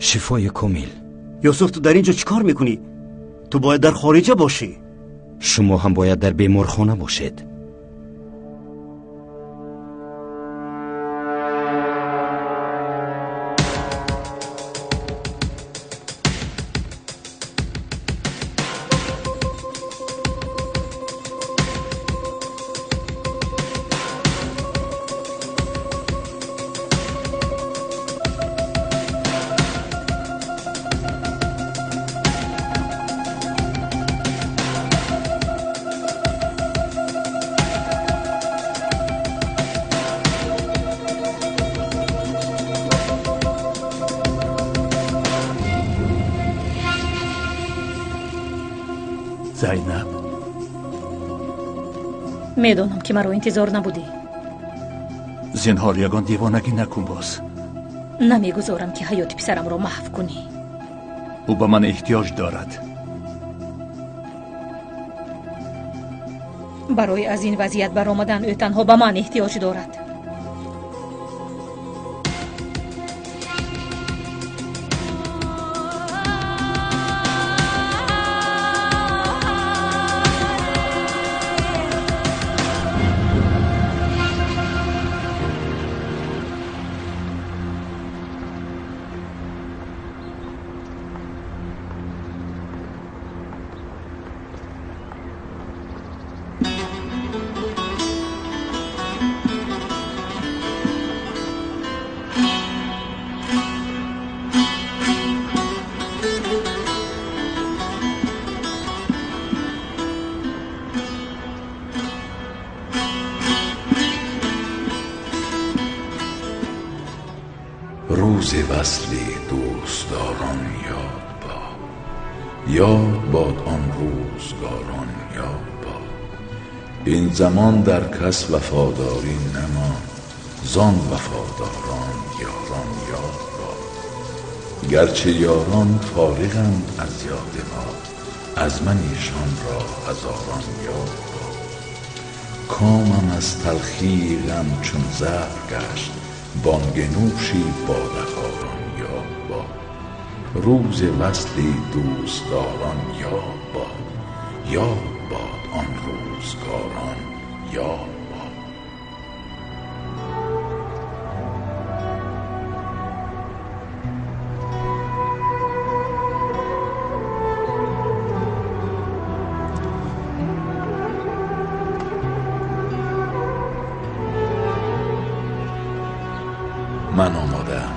Шифои комил. Юсуф, ту дар ин ҷо чӣ кор мекунӣ? Ту бояд дар хориҷа бошӣ. Шумо ҳам бояд дар беморхона бошед. Зайнаб, медонам ки маро интизор набудӣ. Зинҳор ягон девонагӣ накун боз. Намегузорам ки ҳаёти писарамро маҳв кунӣ. Ӯ ба ман эҳтиёҷ дорад. Барои аз ин вазъият баромадан ӯ танҳо ба ман эҳтиёҷ дорад. روز وصل دوستداران یاد باد، یاد باد آن روزگاران یاد باد. این زمان در کس وفاداری نماند، زان وفاداران یاران یاد باد. گرچه یاران فارغند از یاد ما، از من ایشان را هزاران یاد باد. کامم از تلخی غم چون زهر گشت، بانگ نوشی بادخواران یاد باد. روز وصل دوستداران یاد باد، یاد باد آن روزگاران یاد باد. من آماده‌ام.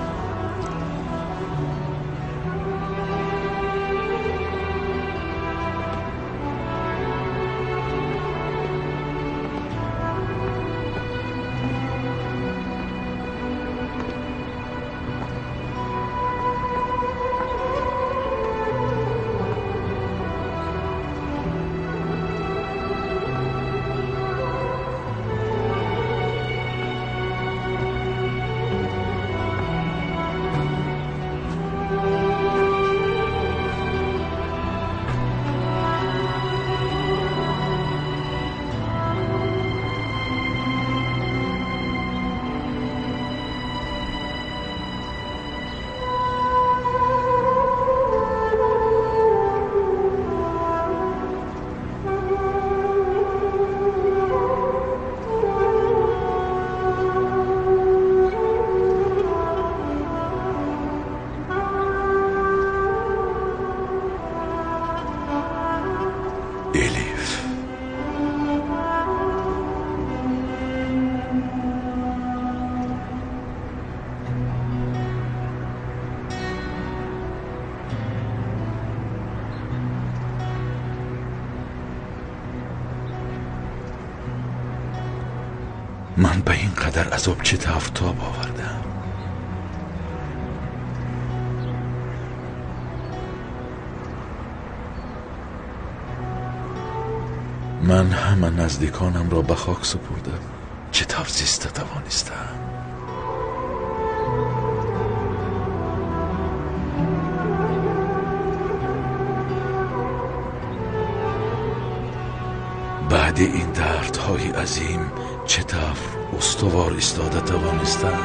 Ман ба ин қадар азоб чӣ тавр тоб овардам? Ман ҳама наздиконамро ба хок супурдам. Чӣ тавр зиста тавонистам? Баъди ин дардҳои азим чӣ тавр устувор истода тавонистам?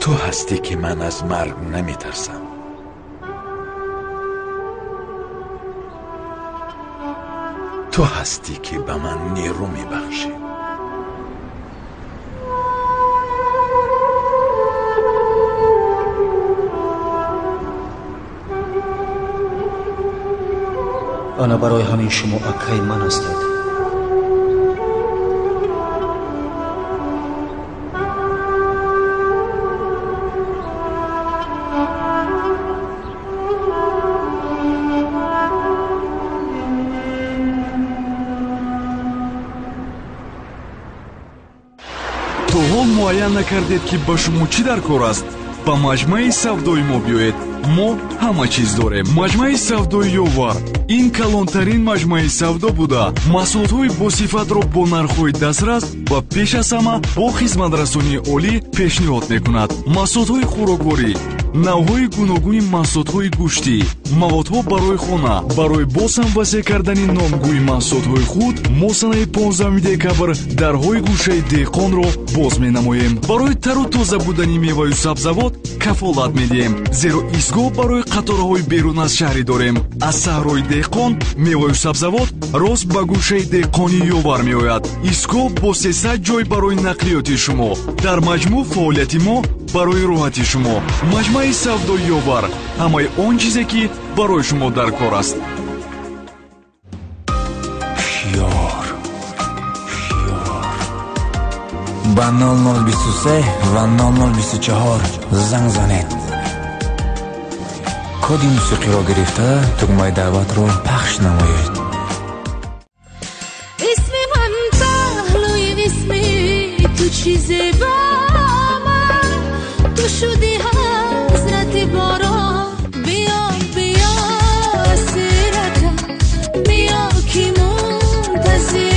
Ту ҳастӣ ки ман аз марг наметарсам. Ту ҳастӣ ки ба ман нерӯ мебахшӣ. Ана барои ҳамин шумо акаи ман ҳастед. То ҳол муайян накардед, ки ба шумо чӣ дар кор аст? Ба маҷмӯаи савдои мо биёед. Мо ҳама чиз дорем. Маҷмӯаи савдои Ёвар ин калонтарин маҷмӯаи савдо буда, маҳсулотҳои босифатро бо нархҳои дастрас ва пеш аз ҳама бо хизматрасонии олӣ пешниҳод мекунад. Маҳсулотҳои хӯрокворӣ, навъҳои гуногуни маҳсулотҳои гӯштӣ, маводҳо барои хона. Барои боз ҳам васеъ кардани номгӯи маҳсулотҳои худ мо санаи 15 декабр дарҳои гӯшаи деҳқонро боз менамоем. Барои тару тоза будани меваю сабзавот кафолат медиҳем, зеро истгоҳ барои қатораҳои берун аз шаҳрӣ дорем. Аз саҳрои деҳқон меваю сабзавот рост ба гӯшаи деҳқони Ёвар меояд. Истгоҳ бо 300 ҷой барои нақлиёти шумо. Дар маҷмӯъ фаъолияти мо барои роҳати шумо. Маҷмӯаи савдои Ёвар, ҳамаи он чизе ки барои шумо дар кор аст. Шиёр ба 0023 ва 0024 занг занед. Коди мусиқиро гирифта тугмаи даъватро пахш намоед. Исми ман паҳлӯи исми ту чӣ зебо, ту шудӣ ҳазрати борон. Биё биё асиратам, биё ки мунтазирам.